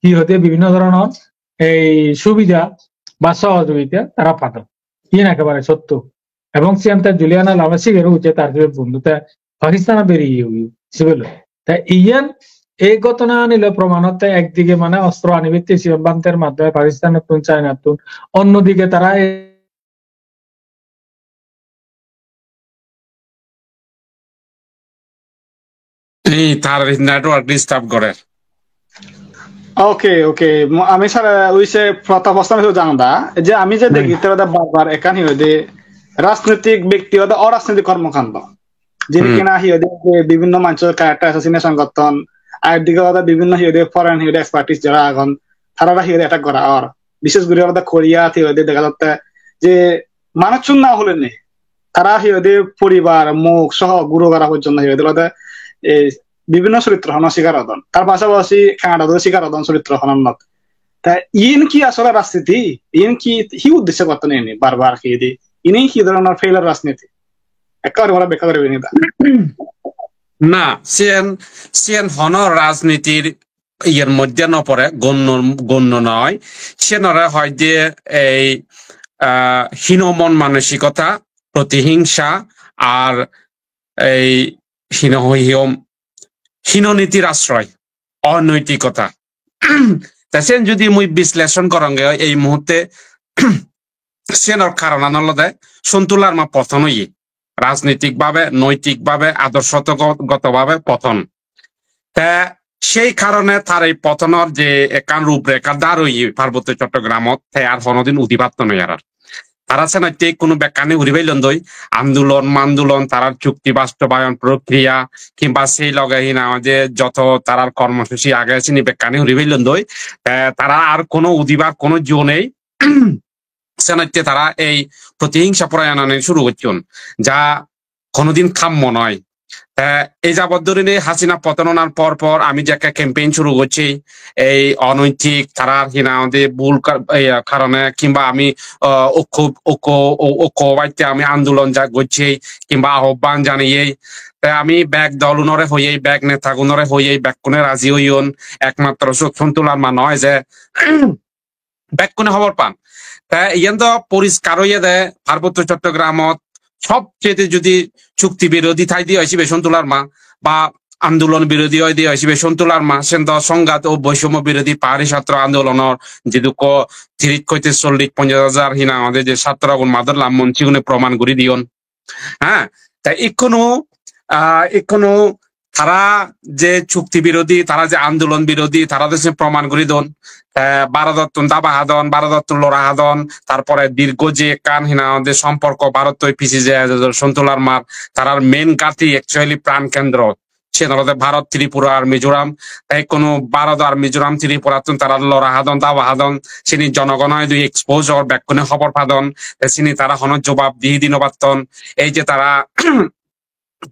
hi hoide bibhinno dhoronor ei subidha ba sohojogita tara padon. Iyen ekkebare sotto. Ebong siyan te Julian Alarm sigaro gocche tar sibe bondhu te Pakistan beriye oye sibe loi. Te iyen ei ghotona ani loi proman otte ekdige mane ostro anibatte sibe bhanter maddhome Pakistanottun, Chinattun, onnodige tara ei Ei, tar network disturb gorer. Okay, okay. Mo-, ami sare oi se protho proshno hitu jangda. Je ami je degi te bar bar ekkan hi hoide rajnitik bekti ode orajnitik kormokando. Jini kina hi hoide je bibhinno manjor character assassination gotton. Ar dige ode bibhinno hi hoide foreign hi hoide expertise jara agon. Tarara hi hoide attack gora or. Bishes guri ode Korea hi hoide dega jatte je manuchun na hole nei. Tara hi hoide poribar, mok soho guro gara porjonto hi hoide olode, eh, bibhinno choritro hono sikar odon. Tar pasapasi Canada do sikar odon choritro hononnot. Ta iyen hi asole rajniti? Iyen hi, hi uddeshe gotton ini? Bar bar hi hoide? Ini hi dhoronor failure rajniti? Ekkore mora bekka guri bini da. Na, siyen, siyen hono rajnitir iyer moddhe no pore, gonno, gonno noi. Siyenore hoi je ei, ah, hino mon manosikota, protihingsa, ar ei hino hiyom, hino nitir asroy, onoitikota. Te sen jodi mui bisleson goronge oi ei muhurte, siyenor karonan olode Sontu Larma poton oye. Rajnitik bhabe, noitik bhabe, adorshoto go-, goto bhabe poton. Te sei karone tar ei potonor je ekkan ruprekha dar oye Parbotto Chottogramot, te ar honodin udi patto noi ar. Tara senotte ikkunu bekkani uri pelondoi, andolon, mandolon, tarar chukti bastobayon prokriya, kimba sei loge hi nang hoide joto tarar kormosuchi age sini bekkani uri pelondoi. Te tara ar kono udibar kono jo nei. Senotte tara ei protihingsa poroyanani suru gocchon, ja honodin kammo noi. Te ei jabot dhorine Hasina poton onar por por ami jekke campaign suru gocchi, ei onoitik tarar hi nang hoide bul kar-, ei, karone kimba ami, ah, okko, okko, o-, okko obatte ami andolon ja gocchi kimba ahoban janiyei. Te ami bek dolunore hoyei, bek netagunore hoyei, bekkune raji oyon, ekmatro Sontu Larma noi je bekkune hobor pan. Te iyen do poriskar oyede, Parbotto Chottogramot sobcheye jodi chukti birodhi thaide oi sibe Sontu Larma, ba andolon birodhi oide oi, sibe Sontu Larma, sen do songhat o boisommo birodhi pahari satro andolonor jidukko tiris hoite chollish ponchash hajar hi nang hoide je satrogun mador lammon sigune proman guri diyon. Heh, te ikkunu, ah, ikkunu tara je chukti birodhi, tara je andolon birodhi, tara do se proman guri don. Te Bharotottun daba hadon, Bharotottun lora hadon, tar pore dirgho je ekkan hi nang hoide somporko Bharottoi piji je Sontu Larmar, tarar main gati actually pran kendro. Siyen olode Bharot, Tripura ar Mizoram. Te ikkunu Bharot ar Mizoram, Tripurattun tara lora hadon, daba hadon. Sini jonogon hoidu expose or, bekkune hobor padon. Te sini tara hono jobab dihi di no patton. Ei je tara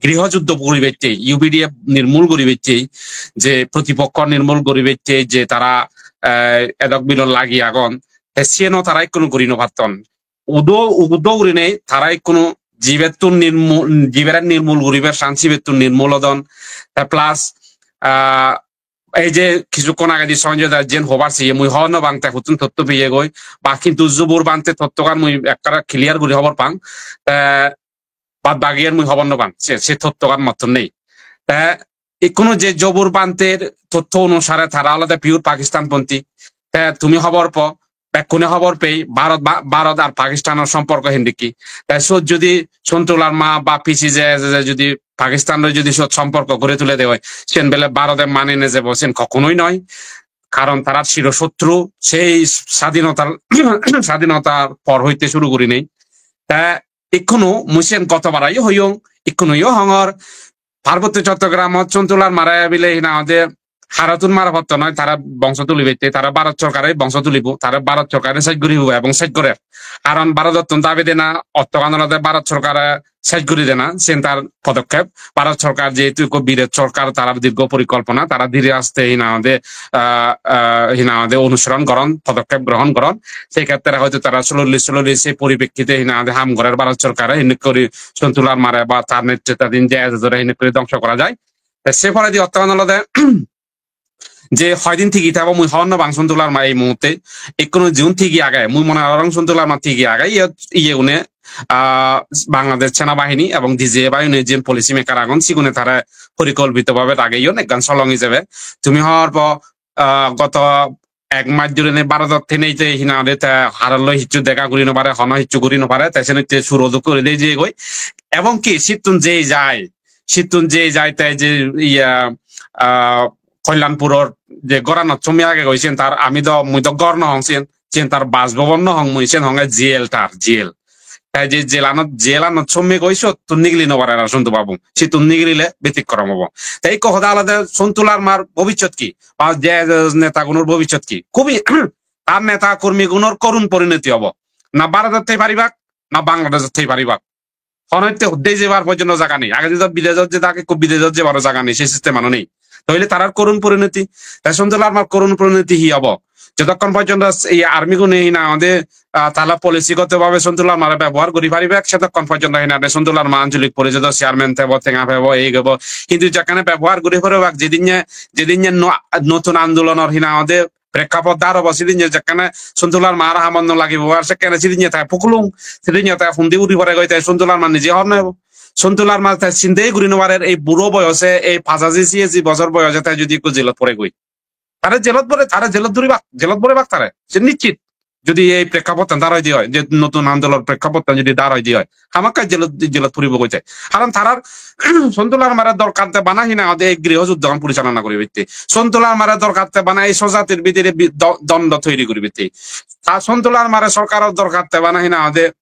griho juddho guribette, U P D F nirmul guribette, je protipokko nirmul guribette, je tara, eh, edok bilot lagi agon. Te siyeno tara ikkunu guri no patton. Udo, udo gurinei tara ikkunu jibettun nirmul, jibere nirmul guribar san sibettun nirmul odon. Te plus, ah, ei je kisukkhon agedi Sanjay Da jen hobar siye mui hobor no pang te huttun totto peye goi, ba kintu Jobur Bhante tottogan mui ekkara clear guri hobor pang. Te bad bagiyan mui hobor no pang, se, se tottogan mottun nei. Te ikkunu je Jobur Bhanter totto onusare tara olode pure Pakistan ponthi. Te tumi hobor po, bekkune hobor pei, Bharot ba-, Bharot ar Pakistanor somporko hindikki. Te sot jodi Sontu Larma ba P C J S S jodi Pakistan loi jodi sot somporko guri tule de oi, sen bele Bharote mani nejebo, sen kokkonoi noi. Karon tara chirosotru sei sadhinotar, sadhinotar por hoite suru gurinei. Te ikkunu mui sen gotobarayo hoyong, ikkunuyo hongor, Parbotto Chottogramot Sontu Larmare bile hi nang hoide harotun mara potto noi, tara bongso tulibette, tara Bharot sorkare bongso tulibo, tara Bharot sorkare sej guribo ebong sej gorer. Karon Bharotottun dabi dena ottogan olode Bharot sorkare sej guri dena, sen tar podokkep. Bharot sorkar jehetu ekko birot sorkar, tara dirgho porikolpona, tara dhire aste hi nang hoide, ah, ah, hi nang hoide onusoron goron, podokkep grohon goron. Sei khetre hoyto tara slowly, slowly sei poripekkite hi nang hoide ham gorer Bharot sorkare, hinnik guri Sontu Larmare ba tar netrittadin je ejodore hinnik guri dhongso gora jai. Te se poredi ottogan olode je hoidin tigi thebo mui hobor no pang Sontu Larma ei muhutte. Ikkunu jiun tigi age, mui mone gorong Sontu Larma tigi age, iye, iye une, ah, Bangladesh Sena Bahini ebong D J A bahini jen policy maker agon, sigune tare porikolpito bhabe rageyon ekkan solong ijebe. Tumi hobor po, ah, goto ek mas jurine Bharotot thenei te hi nang hoide te haroloi hissu dega guri no pare, hono hissu guri no pare, te senotte suro duk guri de jeyegoi. Ebong ki sittun jei jai, sittun jei jai te je iya, ah, Kalyanpuror je goranot somme age goi sen tar, ami do, mui do gor no hong sen, sen tar Bas Bhavan no hong mui, sen honge jail tar, jail. Te je jail-anot, jail-anot somme goi siyottun nigili no pare ar Sontu babu. Sittun nigirile betikkorom obo. Te ikko hoda olode Sontu Larmar bobissot ki? Ba je netagunor bobissot ki? Khubi tar neta kormigunor korun porinoti obo. Na Bharotot thei paribak, na Bangladeshot thei paribak. Honotte huddei jebar porjonto jaga nei. Agedi do bidejot jedak, ekko bidejot jebaro jaga nei, se system ano nei. Toile tarar korun porinoti, te Sontu Larmar korun porinoti hi obo? Jotokkon porjonto ei army gune hi nang hoide, ah, tara policy goto bhabe Sontu Larmare bebohar guri paribak, sedokkon porjonto hi nang hoide Sontu Larma ancholik porisodo chairman thebo, tenga pebo, ei pebo. Hintu jekkene bebohar guri paribak, jedinne, jedinne no-, notun andolonor hi nang hoide prekkapot dar obo, sidinne jekkene Sontu Larmar hamot no lagibo ar sekkene sidinne te pukulung, sidinne te hundi udi pore goi te Sontu Larma nije hobor no pebo. Sontu Larma te sindei guri no parer ei buro boyose, ei pachashi chiyashi bojor boyose te jodi ekko jelot pore goi. Tare jelot pore, tare jelot duribak, jelot porebak tare. Se nischit. Jodi ei prekkapottan dar oide oi, je notun andolonor prekkapottan jodi dar oide oi, hamakkai jelot, jelot puribo goi te. Karon tarar Sontu Larmare dorkar te bana hi nang hoide ei griho juddhogan porichalona guribatte. Sontu Larmare dorkar te bana ei sojatir bidire bi-, do-, dondo toiri guribatte. Ta Sontu Larmare sorkaror dorkar te bana hi nang hoide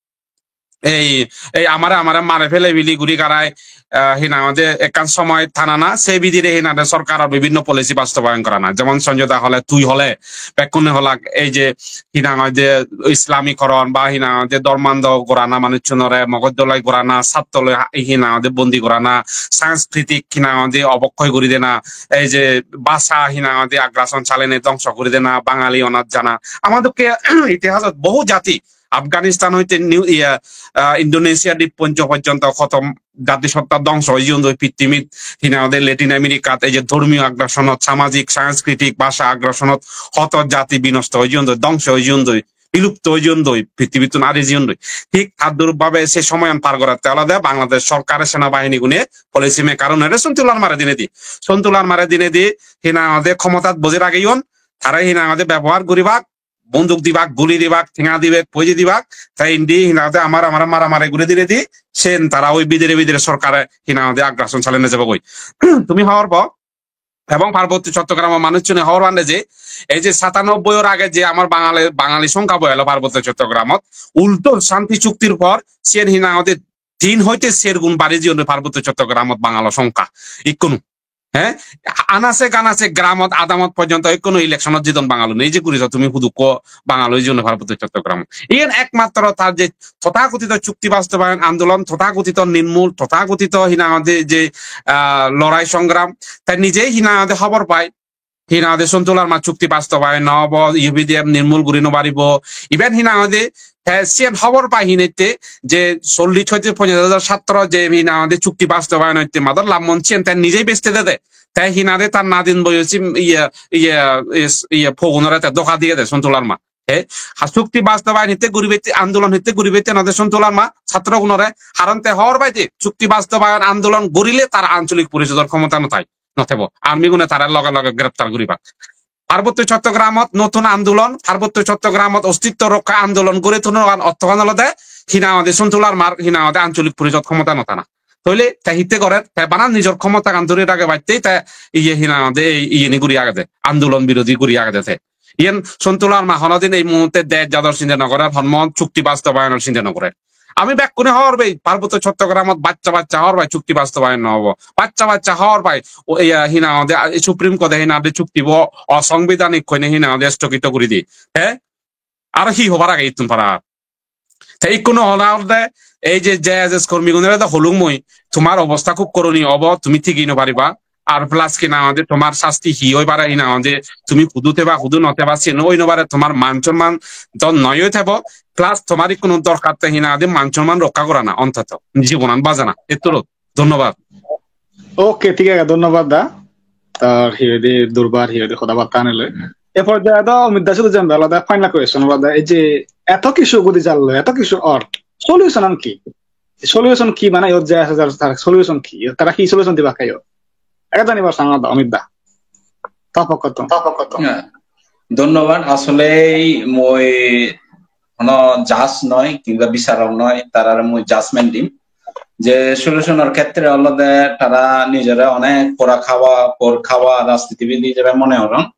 ei, ei amare, amare mare pele bili guri garai, ah, hi nang hoide ekkan somoy tanana, se bidire hi nang hoide sorkaror bibinno policy bastobayon gorana. Jemon Sanjay Da hole, tui hole, bekkune holak, ei je hi nang hoide Islamikoron ba hi nang hoide dhormando gorana, manuchunore mogoj dolai gorana, sattoloi ha-, hi nang hoide bondi gorana, sanskriti hi nang hoide obokkoi guri dena, ei je bhasha hi nang hoide aggression chalenei dhongso guri dena, Bangali onat jana. Ama dokke itihasot bohu jati, Afghanistan hoite New, iya, ah, Indonesia dipponjo porjonto hoto jatisotta dhongso oi jeyondoi pittimit, hi nang hoide Latin Americat ei je dhormiyo aggressionot, samajik, sanskriti, bhasha aggressionot hoto jati binosto oi jeyondoi, dhongso oi jeyondoi. bilupto oi jeyondoi, pittibittun ari jeyondoi. Thik tadrup bhabe se somoyan par goratte olode Bangladesh sorkare, senabahini gune, policy maker unore Sontu Larmare dinedi. Sontu Larmare dinedi hi nang hoide khomotat boje rageyon, tare hi nang hoide bebohar guribak, bonduk dibak, guli dibak, tenga dibak, poije dibak, te indi hi nang hoide amar, amar maramari guri dinedi, sen tara oi bidire bidire sorkare hi nang hoide aggression salei nejebogoi. Tumi hobor po, ebong Parbotto Chottogramor manuchchune hobor pande je, ei je satanobboi or age je amar Bangali, Bangali songkha boyalo Parbotto Chottogramot, ulto shanti chuktir por siyen hi nang hoide tin hoite ser gun bari jeyonde Parbotto Chottogramot Bangalo songkha ikkunu. He? Anase ganase gramot adamot porjonto ikkunu electionot jidon Bangalune. Ei je guriso tumi hudukko Bangalo jeyonde Parbotto Chottogramot. Iyen ekmatro tar je tothakothito chukti bastobayon andolon, tothakothito nirmul, tothakothito hi nang hoide je, ah, lorai songram, te nijei hi nang hoide hobor pai, hi nang hoide Sontu Larma chukti bastobayon no obo, U P D F nirmul guri no paribo. Iben hi nang hoide te siyen hobor pai hinette je chollish hoite ponchash hajar satro je hi nang hoide chukti bastobayon hoite mador lammon siyen te nijei beste dede. Te hi nang hoide tar nadin boyosi iye, iye, is-, iye pogunore te doga diye de Sontu Larma. He, ha chukti bastobayon hitte guribette, andolon hitte guribette node Sontu Larma, satro gunore, haron te hobor paide, chukti bastobayon andolon gurile tara ancholik porisodor khomota no thai, no thebo. Army gune tara loge loge greptar guribak. Parbotto Chottogramot notun andolon, Parbotto Chottogramot ostitto rokka andolon guri tunogan ottogan olode, hi nang hoide Sontu Larmar, hi nang hoide ancholik porisod khomota no thana. Toile te hitte gorer, te bana nijor khomotagan dhori rage batte, te iye hi nang hoide, ei iyeni guri agede, andolon birodhi guri agede te. Iyen Sontu Larma honodin ei muhurte dej jador sinde no gorer, honmo chukti bastobayanor sinde no gorer. Ami bekkune hobor pei, Parbotto Chottogramot baccha baccha hobor pai chukti bastobayan no obo. Baccha baccha hobor pai, o, iya, hi nang hoide, a, Supreme Court-e hi nang hoide chuktibo osongbidanik hoine hi nang hoide sthogito guri di. He? Aro hi hobar age ittun para? Te ikkunu hola olode ei je J S S kormigunore do holung mui, tomar obosta khub koroniyo obo, tumi thigi no pariba. Ar plus hi nang hoide tomar sasti hi oi pare, hi nang hoide tumi hudu theba, hudu no theba, siyen oi no pare, tomar man somman do noi oi thebo, plus tomar ikkunu dorkar te hi nang hoide man somman rokka gorana, ontoto jibonan bajana. Etturu. Dhonnobad. Okay, thik age, dhonnobad da. Tar hi hoide durbar hi hoide hoda batta anile. E porjaye do Amit da sudu jembe olode final question olode ei je eto kichu gudi jallo, eto kichu or solution an hi? Solution hi, mane iyot je ase jar tar solution hi? Iyot tara hi solution dibak iyot? Age janibar sang da Amit da. Ta pokkottun. Ta pokkottun. Hya. Dhonnobad. Asole mui hono judge noi, kinba bisarok noi, tarare mui judgment dim. Je solution or khetre olode tara nijore onek pora khawa, por khawa rajnitibid ijebe mone goron.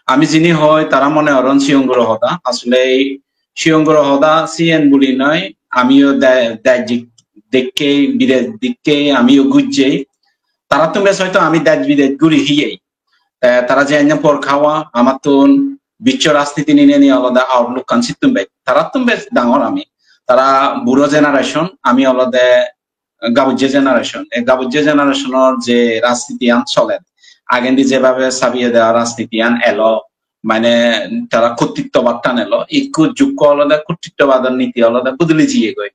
Ami jini hoi, tara mone goron sigon guro hoda. Asole sigon guro hoda siyen buli noi, amiyo de-, dej dik-, dekkei, bidesh dekkei, amiyo gujjei. Tarattun bej hoito ami dej bidesh guri hiyei. Te tara je enne por khawa, amattun biccho rajniti nineni olode outlook kan sittun bej. Tarattun bej dangor ami. Tara buro generation, ami olode gabujje generation. E gabujje generationor je rajniti an soler, agendi jebabe sabiye dewa rajniti an elo, mane tara kuttittobad tan elo, ikku jukko olode kuttittobador niti olode bodoli jiyegoi.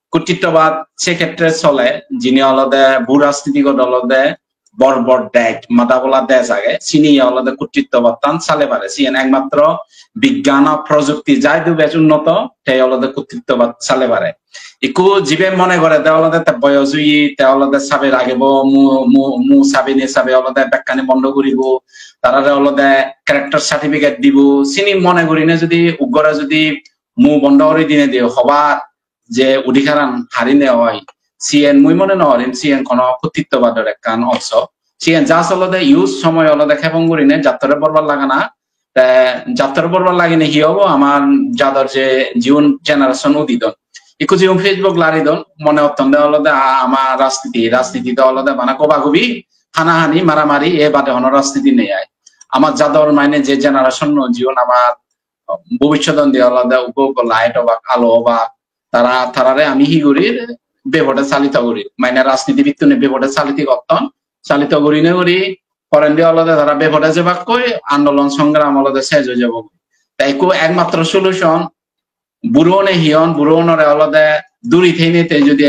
Kuttittobad se khetre sole, jini olode bhu rajnitigot olode bor bor dej, mada bola dej age, sini olode kuttittobad tan sale pare. Siyen ekmatro bigyan o projukti jaidu bej unnoto, te olode kuttittobad sale pare. Ikku jibe mone gore de olode te boyos oye, te olode sabi ragibo, mu, mu, mu sabi ne sabi olode bekkani bondo guribo, tarare olode character certificate dibo, sini mone gurine jodi uggore jodi mu bondo guri dine de hobar je udhikaran harine oi, siyen mui mone nw gorim siyen kono kuttittobador ekkan ongso. Siyen just olode use somoy olode khebong gurine jattore borbar lagana. Te jattore borbar lagine hi obo, amar jador je jiun generation udidon, ikku jiun Facebook laridon, mone ottonde olode a-, amar rajniti, rajniti do olode bana gobagobi, hanahani, maramari, e bade hono rajniti nei ai. Amar jador mane je generation no jiun amar bobissodondi olode uggo uggo light obak, alo obak, tara, tarare ami hi guri bepode salito guri, mane rajnitibittune bepode saliti gotton, salito gurine guri porendi olode tara bepode jebakkoi, andolon songram olode sej oi jebogoi. Te ikku ekmatro solution, buroune hi hon, burounore olode duri theinei te jodi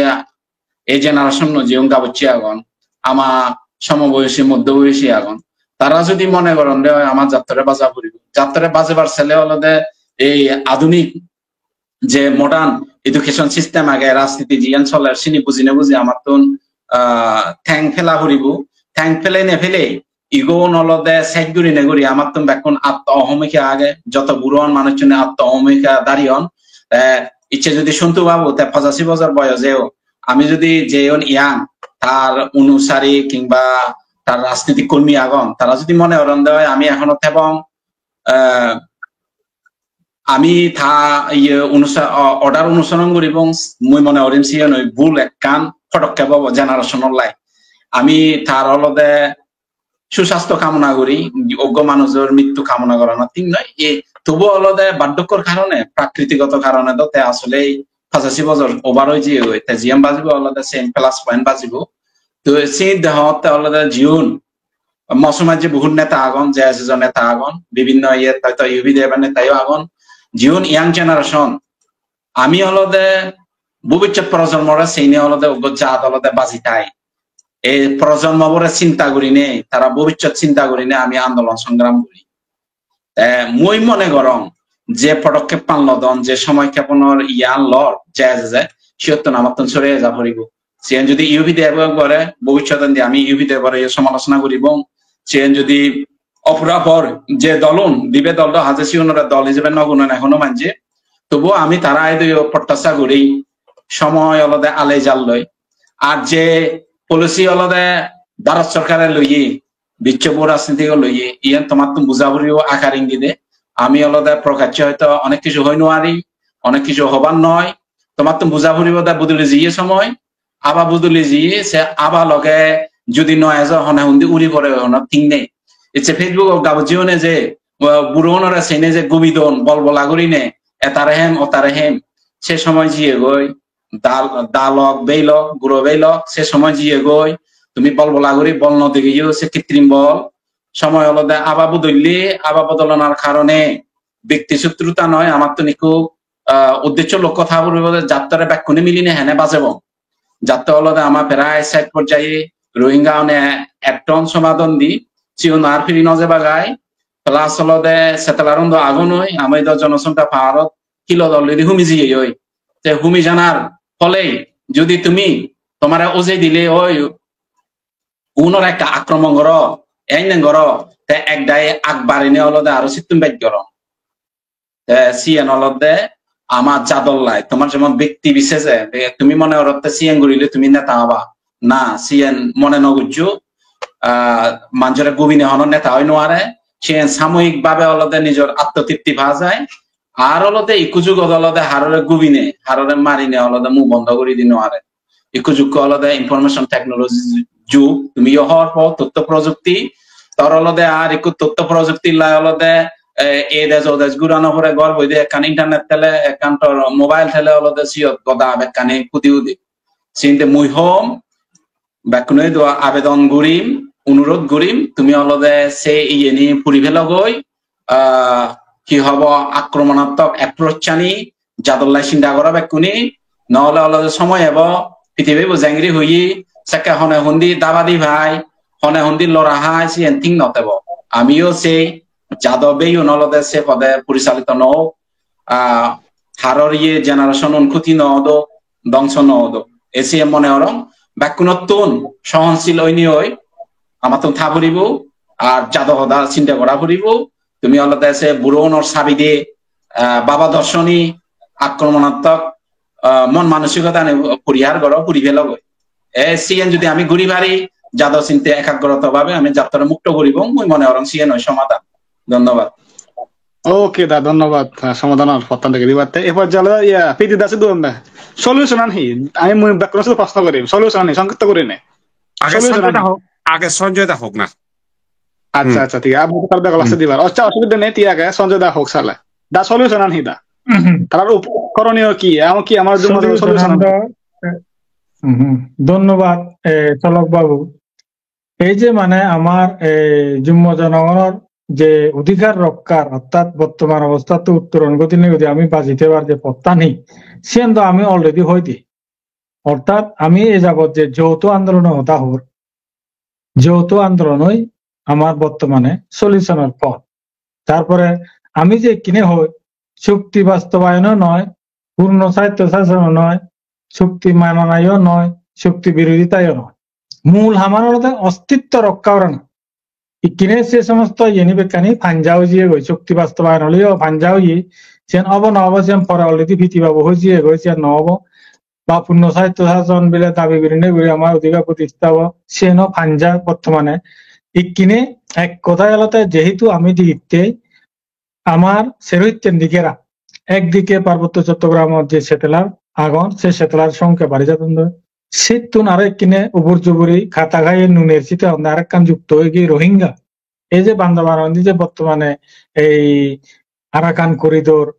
ei generation-o jiun gabujje agon, ama somoboyosi, moddoboyosi agon, tara jodi mone goron de oi ama jattore baja puribo, jattore bajebar sele olode ei adunik je modern education system age, rajniti jiyan soler, sini bujine buji amattun, ah, theng phela puribo. Theng phele ne phele, igun olode sej gurine guri amattun bekkun atto ohomika age, joto buron manuchune atto ohomika dariyon. Te icche judi Sontu babu, te pachasi bojor boyoseo, ami judi jeyon iyang, tar onusari kingba tar rajnitik kormi agon, tara judi mone goronde oi ami ekhono thebong, eh, ami ta iye onusa-, o-, order onusoron guribong, mui mone gorim siyen oi bul ekkan podokkep obo generation-or lai. Ami tar olode susastho kamona guri, oggo manujor mittu kamona gorana thik noi. E, tobu olode bardokkor karone, prakritigoto karone do te asole pachasi bojor over oi jiyegoi. Te jiyan bajibo olode sen plus point bajibo. To se dehotte olode jiun mo somajje bohut neta agon, J S S-o neta agon, bibinno iyet hoito U P D F-o netayo agon. Jiun young generation, ami olode bobissot projonmore seine olode uggo jat olode baji thai. Ei projonmobore chinta gurinei, tara bobissot chinta gurinei ami andolon songram guri. Te mui mone gorong je podokkheppan lodon, je somoy kheponor iyan lor, J S S-e, siyottun amattun sore eja poribo. Siyen judi U P D F-o gore, bobissotendi ami U P D F-ore yo somalochona guribong. Siyen judi oporapor je dolun, dibe dol do haje sigunore dol hijebe no gunon ekhono manje. Tobu ami tara idu yo protyasha guri, somoy olode ale jalloi. Ar je policy olode Bharat sorkare loye, bicche bo rajniti loye, iyan tomattun buja puribo akar ingide. Ami olode prokacche hoito onek kichu hoi no pari, onek kichu hobar noi. Tomattun buja puribo de bodoli jiye somoy, aba bodoli jiye, se aba loge judi no ejo hone hundi uri pore hono thik nei. Icche Facebook-o gabujje une je, uh, buro unore sene je gubidon, bol bola gurine, etare hem, otare hem, se somoy jiyegoi, dal-, dalok, beilok, guro beilok, se somoy jiyegoi, tumi bol bola guri bol no degeyo, se kitrim bol, somoy olode aba bodolle, aba bodolonar karone bekti sotruta noi, amattun ikku, ah, uddeccho lokko tha puribo de jattore bekkune miline hene bajebong. Jatte olode ama prai side porjaye Rohingya une etton somadon di, siun ar piri no jebagai, plus olode settler undo agonoi, ami do jonosongkha paharot hilot already humi jiyegoi. Te humi janar phole judi tumi tomare ujei dile oi unore ekka akromon goro, ennen goro, te ek dagi ak barine olode aro sittun bej goro. Te siyen olode ama jador lai, tomar jemon bekti bisese, be-, tumi mone gorotte siyen gurile tumi neta oba. Na, siyen mone no gujjo, ah, manjore gubine hono neta oi no pare, siyen samoyik bhabe olode nijor atmotipti pa jai, ar olode ikku jugot olode harore gubine, harore marine olode mu bondo guri di no pare. Ikku jukko olode information technology jug, tumi yo hobor po, totto projukti, tor olode ar ikku totto projukti lai olode, eh, ei dej o dej gurano pore ghor boide ekkan internet thele, ekkan tor mobile thele olode siyot goda bekkani pudi udi. Sinde mui hom, bekkune do abedon gurim, onurod gurim, tumi olode se iyeni puri phelogoi, ah, hi hobo, akromonatmok approach ani jadollai chinta goro bekkune, nohole olode somoy ebo, pitibi bo jengri hoye, sekke hone hundi dabadi pai, hone hundi lora hai, siyen thik no tebo. Amiyo se jado beyun olode se pode porichalito no ok, ah, haror iye generation un khuti no odo, dongso no odo. Ese mone gorong, bekkunottun sohonsil oinei oi, amattun tha puribo, ar jado hoda chinta gora puribo. Tumi olode se buro unor sabi de, ah, baba dorsoni akromonatmok, ah, mon manosikota ani porihar goro, puri phelogoi. E siyen judi ami guri pari, jado sinte ekagroto bhabe ami jattore mukto guribong, mui mone gorong siyen oi somadan. Dhonnobad. Okay da, dhonnobad, ah, somadanor pottan degei dibatte. Erpor jalo, iya, Piti da sidu honne. Solution an hi? Ami mui bekkune sidu proshno gorim. Solution an hi? Songkhipto gurinei. Age Solution Sanjoy an da hi? Hok, age Sanjoy da hok na. Accha, Hmm. accha, thik age. Abar tar bek last Hmm. dibar. Accha, osubidha nei, thik age. Sanjoy da hok sale. Da solution an hi da? Hmm. Tarar up-, koroniyo ki? Emo ki amar jummo solution solution an an hi? Da, eh, hmm, hmm. Dhonnobad, eh, Cholok babu. Ei je mane amar, eh, jummo jonogonor je odhikar rokkar, orthat bottoman obosthattun uttoron ghodinei godi ami baji thebar je pottan hi, siyen do ami already hoi di. Orthat ami ei jabot je jouto andolonor hoda hor, jouto andolonoi amar bottomane solutionor pot. Tarpore ami je ekkine hoi, chukti bastobayono noi, Purno sahitto sasono noi, chukti mananayo noi, chukti birodhitayo noi. Mul haman olode ostitto rokka gorana. Ikkine se somosto iyeni bekkani panja oi jiyegoi, chukti bastobayon oleyo panja oye, siyan obo no obo, siyan pore already piti babu hoi jiyegoi, siyan no obo. Ba purno sahitto sason bile dabi gurinei guri amar odhikar protistha obo, siyeno panja bortomane. Ikkine ek hodai olode jehetu ami digitte amar sero hittedi gera. Ekdike Parbotto Chottogramot je settler agon, se settler songkya bari jadon doi. Sittun aro ekkine ubur juburi kata gaye nuner site honde arekkan jukto oye Rohingya. Ei je Bandarban indi je bortomane ei Arakan corridor,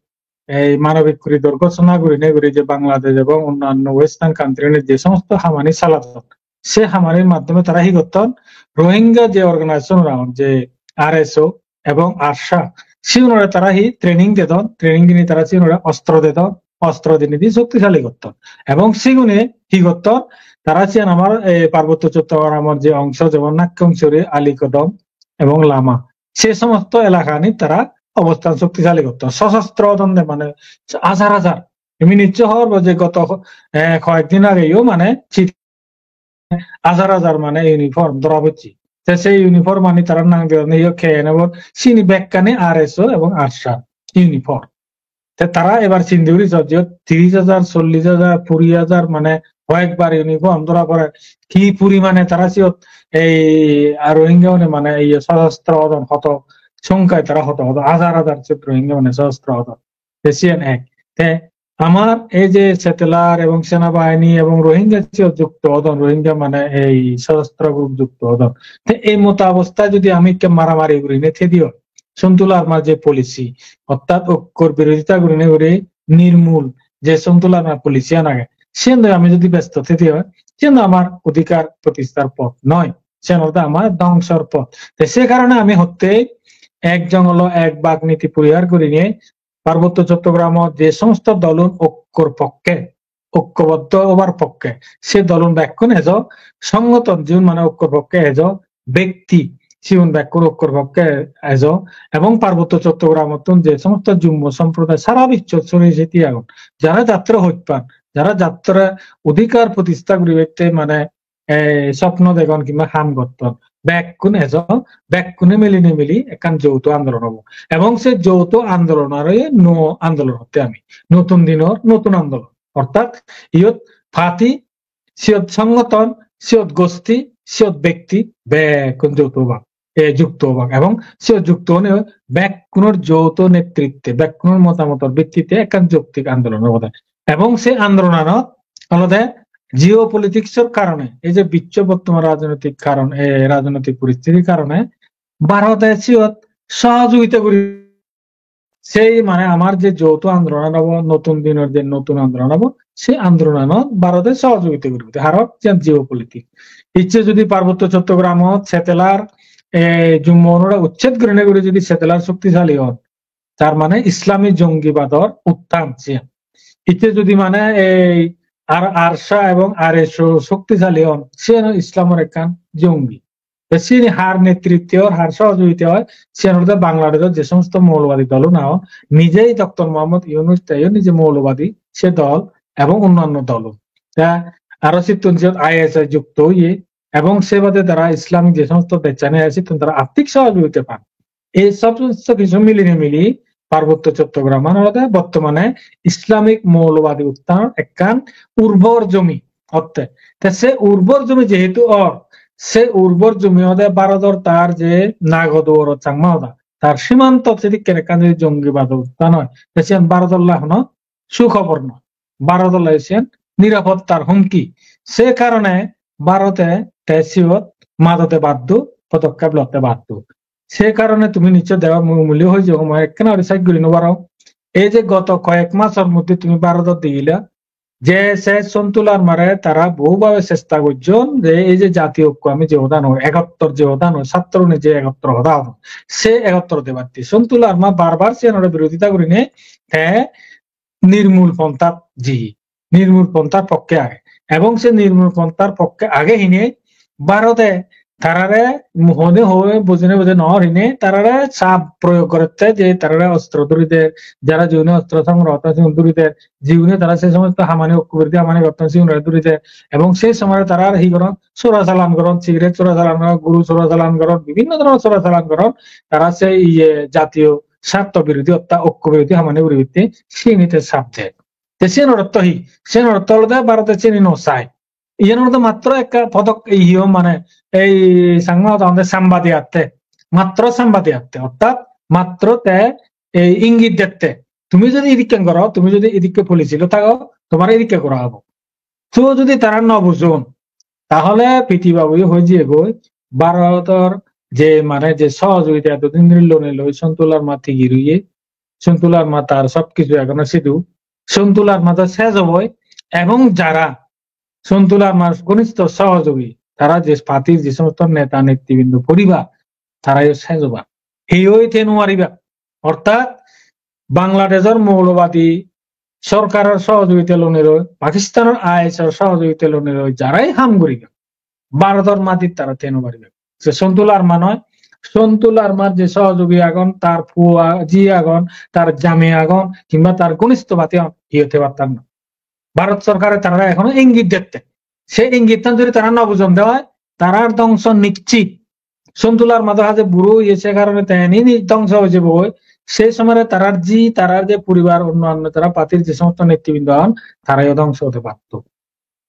ei manobik corridor ghosona gurinei guri je Bangladesh ebong onnanno western country-ni je somosto hamani saladon, se hamanir maddhome tara hi gotton? Rohingya je organization agon, je R S O ebong ARSA, sigunore tara hi training dedon, training dinei tara sigunore ostro dedon, ostro dinei di shoktisali gotton. Ebong sigune hi gotton? Tara siyan amar, eh, Parbotto Chottogramor je ongso, jemon Nakkongchori, Alikodom ebong Lama, se somosto elakani tara obostan shoktisali gotton. Sosostro odonde mane hajar hajar. Tumi nischoi hobor po je goto, eh, koyekdin ageyo mane chit-, hajar hajar mane uniform dhora pocche. Te se uniform ani tara nang dedonde, iyo K N F-or, sini bekkani R S O ebong ARSA uniform. Te tara ebar sindi guri so, jiyot tiris hajar, chollis hajar, kuri hajar mane hoyekbar uniform dhora pore, ki purimane tara siyot ei ar Rohingya-une mane ei sosostro odon, hoto songkhay tara hoto hoto hajar hajar siyot Rohingya-une sosostro odon. Te siyan ek. Te amar ei je settler ebong senabahini ebong Rohingya siyot jukto odon, Rohingya mane ei sosostro group jukto odon. Te ei mota obostha jodi ami ikke maramari gurinei thedi oi, Sontu Larmar je policy, orthat okkor birodhita gurinei guri nirmul je Sontu Larmar policy an age, siyan loi ami jodi besto thedi oi, siyan amar odhikar protishthar poth noi, siyan olode amar dhongshor poth. Te se karone ami hotte ek jongolo ek bag niti porihar gurinei Parbotto Chottogramot je somosto dolun okkor pokke, okkoboddo obar pokke, se dolun bekkun ejo, songothon jiun mane okkor pokke ejo, bekti siun bekkun okkor pokke ejo, ebong Parbotto Chottogramottun je somosto Jummo somproday sara bichchot sori seti agon, jara jattore hojpan, jara jattore odhikar protishta guribatte mane, eh, sopno degon kimba ham gotton, bekkun ejo, bekkune milinei mili ekkan jouto andolon obo. Ebong se jouto andolonore nuo andolon hotte ami, notun dinor notun andolon. Orthat iyot party, siyot songothon, siyot gosti, siyot bekti bekkun jouto obak, e, jukto obak. Ebong siyot jukto onei bekkunor jouto netritte, bekkunor motamotor bhittite ekkan jouktik andolon obode. Ebong se andolonanot olode geopolitics-or karone, ei je biccho bortoman rajnoitik karon, e, rajnoitik poristhitir karone Bharote siyot sohojogita guri, sei mane amar je jouto andolon obo, notun dinor je notun andolon obo, se andolonanot Bharote sohojogita guribo. Haron siyan geopolitics. Icche jodi Parbotto Chottogramot settler, e, Jummo-unore uchched gurinei guri jodi settler shoktisali on, tar mane Islami jongibador utthan siyan. Icche jodi mane ei ar ARSA ebong R S O shoktisali on, siyano Islamor ekkan jongi. Te siyeni har netritte or, har sohojogite oi, siyan olode Bangladeshot je somosto moulobadi dol un agon, nijei Doctor Mohammad Yunus teyo nije moulobadi se dol ebong onnanno dol un. Te aro sittun siyot I S I jukto oye, ebong se bade tara Islamic je somosto dejchani age sittun tara arthik sohojogita pan. Ei sob somosto kichu milinei mili Parbotto Chottogramman olode bortomane Islamic moulobadi utthanor ekkan urbor jomi otte. Te se urbor jomi jehetu or, se urbor jomi olode Bharodor tar je Nagoduoro Changma hoda, tar simantot sedikken ekkan jodi jongibado utthan oi, te siyan Bharodolla hono sukhobor noi. Bharodolla siyan nirapottar humki. Se karone Bharote te siyot madode baddo, podokkep lotte baddo. Se karone tumi nischoi deba, mui umuli hoi jebo, mui ekkena guri sej guri no parong. Ei je goto koyek masor moddhe tumi Bharodot degila, je se Sontu Larmare tara bohubhabe chesta gojjon je ei je jati okko ami je hoda hoi, egottor je hoda hoi, satro ni je egottor hoda hodon, se egottor debatte Sontu Larma bar bar siyanore birodhita gurinei te nirmul ponthat jiye, nirmul ponthar pokke age. Ebong se nirmul ponthar pokke age hine Bharote tarare mu-, hode hoi bujine bujine no horine tarare sab proyog gorette je tarare ostro duri der, jara jiune ostro songro gotton sigun duri der, jiune tara se somosto hamani okko birodhi hamani gotton sigunore duri der, ebong se somoy tara hi goron, sora salan goron, cigarette sora salan goron, guru sora salan goron, bibhinno dhoronor sora salan goron, tara se iye jatiyo sartho birodhi orthat okko birodhi hamani guribatte sini te sab der. Te siyen ortho hi? Siyen ortho olode Bharote sini no sai. Iyen olode matro ekka podok ei hiyo mane ei Changma hodot honde sambadi atte. Matro sambadi atte. Orthat matro te ei ingit dette. Tumi jodi idikken goro, tumi jodi idikke policy lo thago, tomare idikke gora obo. To jodi tara no bujon, tahole Priti Babu hoi jiyegoi, Bharotor je mane je sohojogita etodin dhori lone loi Sontu Larma tigi roye, Sontu Larma tar sob kichu egono sidu, Sontu Larma to sej oboi, ebong jara Sontu Larmar ghonistho sohojogi, tara je party-r je somosto neta netribrindo poribar, tarayo sej oba. Heyoi te nuariba. Orthat Bangladeshor moulobadi sorkaror sohojogita lone loi, Pakistanor I S I-r sohojogita lone loi, jarai ham guriba, Bharotor matit tara te nuariba. Se Sontu Larma noi, Sontu Larmar je sohojogi agon, tar pua ji agon, tar jami agon, kimba tar ghonistho bati agon, hiyo te pattan noi. Bharot sorkare tarare ekhono ingit dette. Se ingittan jodi tara no bujon de oi, tarar dhongso nischit. Sontu Larma do haje buro oye, se karone te ni ni dhongso oi jebo oi. Se somare tarar ji, tarar je poribar, onno onno tara party-r je somosto netribrindo agon, tarayo dhongso ode patto.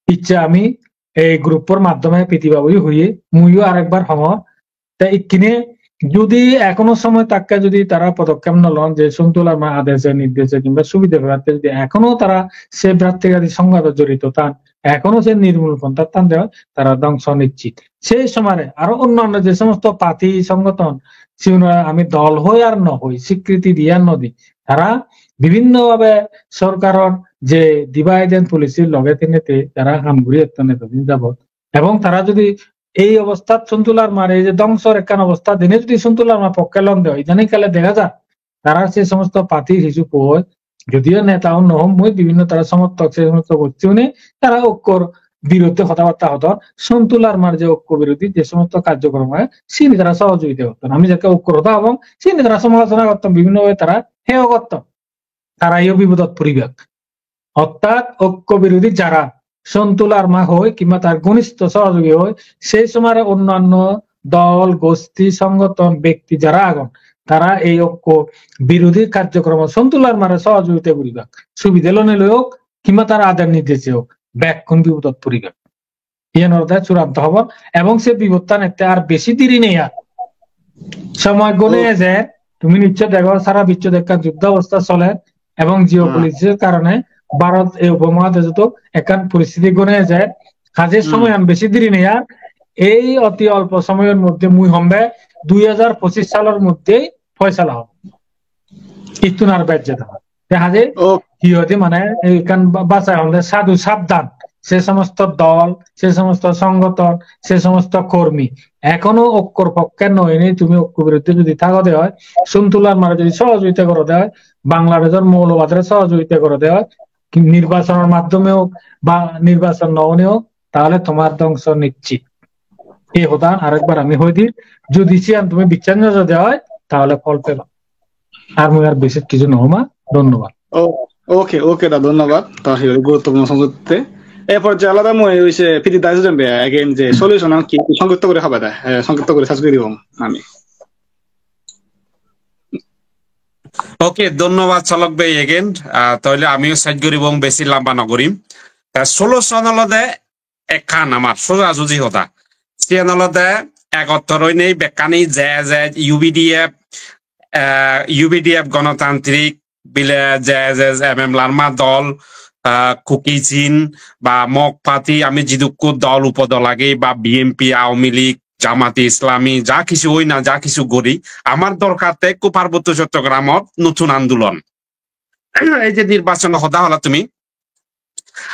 Icche ami ei group-or maddhome Priti Babuyo hoye, muiyo arekbar hongor, te ikkine jodi ekhono somoy thakke jodi tara podokkep no lon je Sontu Larma adeshe nirdeshe kimba subide pebatte jodi ekhono tara se bhratrigati songhadot jorito than, ekhono se nirmul ponthat than de oi, tara dhongso nischit. Sei somare aro onno onno je somosto party songgothon, sigunore ami dol hoi ar no hoi, swikriti di ar no di, tara bibhinno bhabe sorkaror je divide and policy-r loge tine te tara ham guri etton etodin jabot. Ebong tara jodi ei obosthat Sontu Larmare ei je dhongsor ekkan obostha dine jodi Sontu Larma pokke lon de oi, idaning kale dega jar tara se somosto party-r hissu poi, jodio neta un no hom mui, bibhinno tara somorthok se somosto gocche une tara okkor biruddhe hodabatta hodon, Sontu Larmar je okko birodhi je somosto karjokrom oi, sini tara sohojogita gotton. Ami jekke okkor hoda hobong, sini tara somalochona gotton, bibhinno bhabe tara heyo gotton. Tarayo bipodot poribak. Orthat okko birodhi jara Sontu Larma hoi kimba tar ghonistho sohojogi hoi, sei somare onnanno dol, gosti, songgothon, bekti jara agon, tara ei okko birodhi karjokromot Sontu Larmare sohojogita guribak. Subide lone loi ok, kimba tar ader nirdeshe ok, bekkun bipodot poribak. Iyen olode churanto hobor, ebong se bipodtan ette ar besi deri nei ar. Somoy gone ejer, tumi nischoi dego sara bichchot ekkan juddho obostha soler, ebong geopolitics-or karone Bharot ei upomohadesoto ekkan poristiti gone ejer, haje somoyan besi deri nei ar, ei oti olpo somoyor moddhe mui hombe dui hajar pochis salor moddhei foisala hobo. Ittun ar bej jeda. Te haje hi hoide mane ei ekkan ba-, bhasha honde sadhu sabdhan. Se somosto dol, se somosto songgothon, se somosto kormi. Ekhono okkor pokke no oinei tumi okko biruddhe jodi thago de oi, Sontu Larmare jodi sohojogita goro de oi, Bangladeshor moulobadore sohojogita goro de oi, ki nirbachonor maddhome ok ba nirbachon no onei ok, tahole tomar dhongso nischit. Ei hodan arekbar ami hoi dir, jodi siyan tumi bichchas no jode oi, tahole phol peba. Ar mui ar besi kichu no homa, dhonnobad. Oh, okay, okay, da, dhonnobad. Ta hi guruttopurno songjotte. Erpor je alada mui oise Piti dai jembe again je solution am ki songkipto guri hobe da, eh, songkipto guri sej guri dibong ami. Okay, dhonnobad Cholok bhei again. Ah, toile amiyo sej guribong, besi lamba no gurim. Ta solution olode ekkan amar soja suji hoda. Siyen olode egottor oinei bekkani je je U P D F, eh, U P D F Ganotantrik bile je je M M Larma dol, eh, Kuki Chin ba Mok Party, ami jidukku dol upodol agi ba B N P, Awami League, Jamate Islami, ja kichu oi na, ja kichu gori, amar dorkar te ekku Parbotto Chottogramot notun andolon. Ei je nirbachon hoda hola tumi,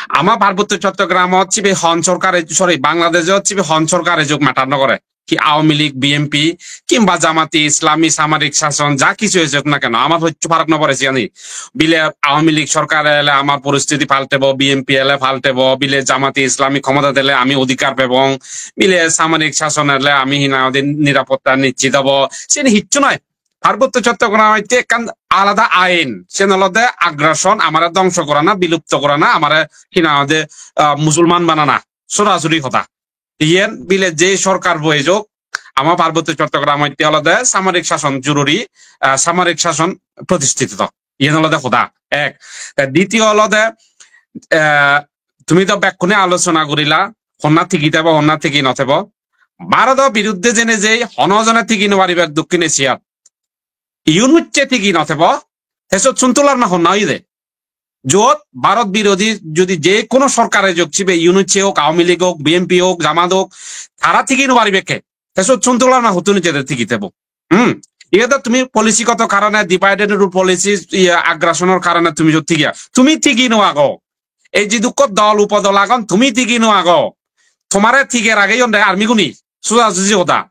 ama Parbotto Chottogramot sibe hon sorkare, sorry, Bangladeshot sibe hon sorkare jok matter no gore. ki Awami League, B N P, kimba Jamati Islami, samarik shason, ja kichu ejok na keno, amar hocchu farak no pore siyani. Bile Awami League sorkar ele amar poristiti paltebo, B N P ele paltebo, bile Jamati Islami khomotat ele ami odhikar pebong, bile samarik shason ele ami hi nang hoide nirapotta nischit obo, siyeni hicchu noi. Parbotto Chottogram hoite ekkan alada ain, siyen olode aggression, amare dhongso gorana, bilupto gorana, amare hi nang hoide, ah, Musulman banana, sorasori hoda. Iyen bile je sorkar bo ejok, ama Parbotto Chottogram hoite olode samarik shason joruri, ah, samarik shason protistito. Iyen olode hoda ek. Te ditiyo olode, ah, tumi to bekkune alochona gorila, honna tigi tebo, honna tigi no tebo. Bharodo biruddhe jene je hono jone tigi no paribe Dokkin Asiat. Iyun hocche tigi no tebo, te sot Sontu Larma honna oyede? Jot Bharot birodhi jodi je kono sorkare jok sibe, Iyun hocche ok, Awami League ok, B N P ok, Jamat ok, tara tigi no paribekke. Te sot Sontu Larma hottun jede tigi tebo? Hmm. Iye to tumi policy goto karone, divide and rule policy, iye, aggression or karone tumi jot tigi a-, tumi tigi no ago. Ei jidukko dol upodol agon, tumi tigi no ago. Tomare tige rageyon de army guni, suja suji hoda.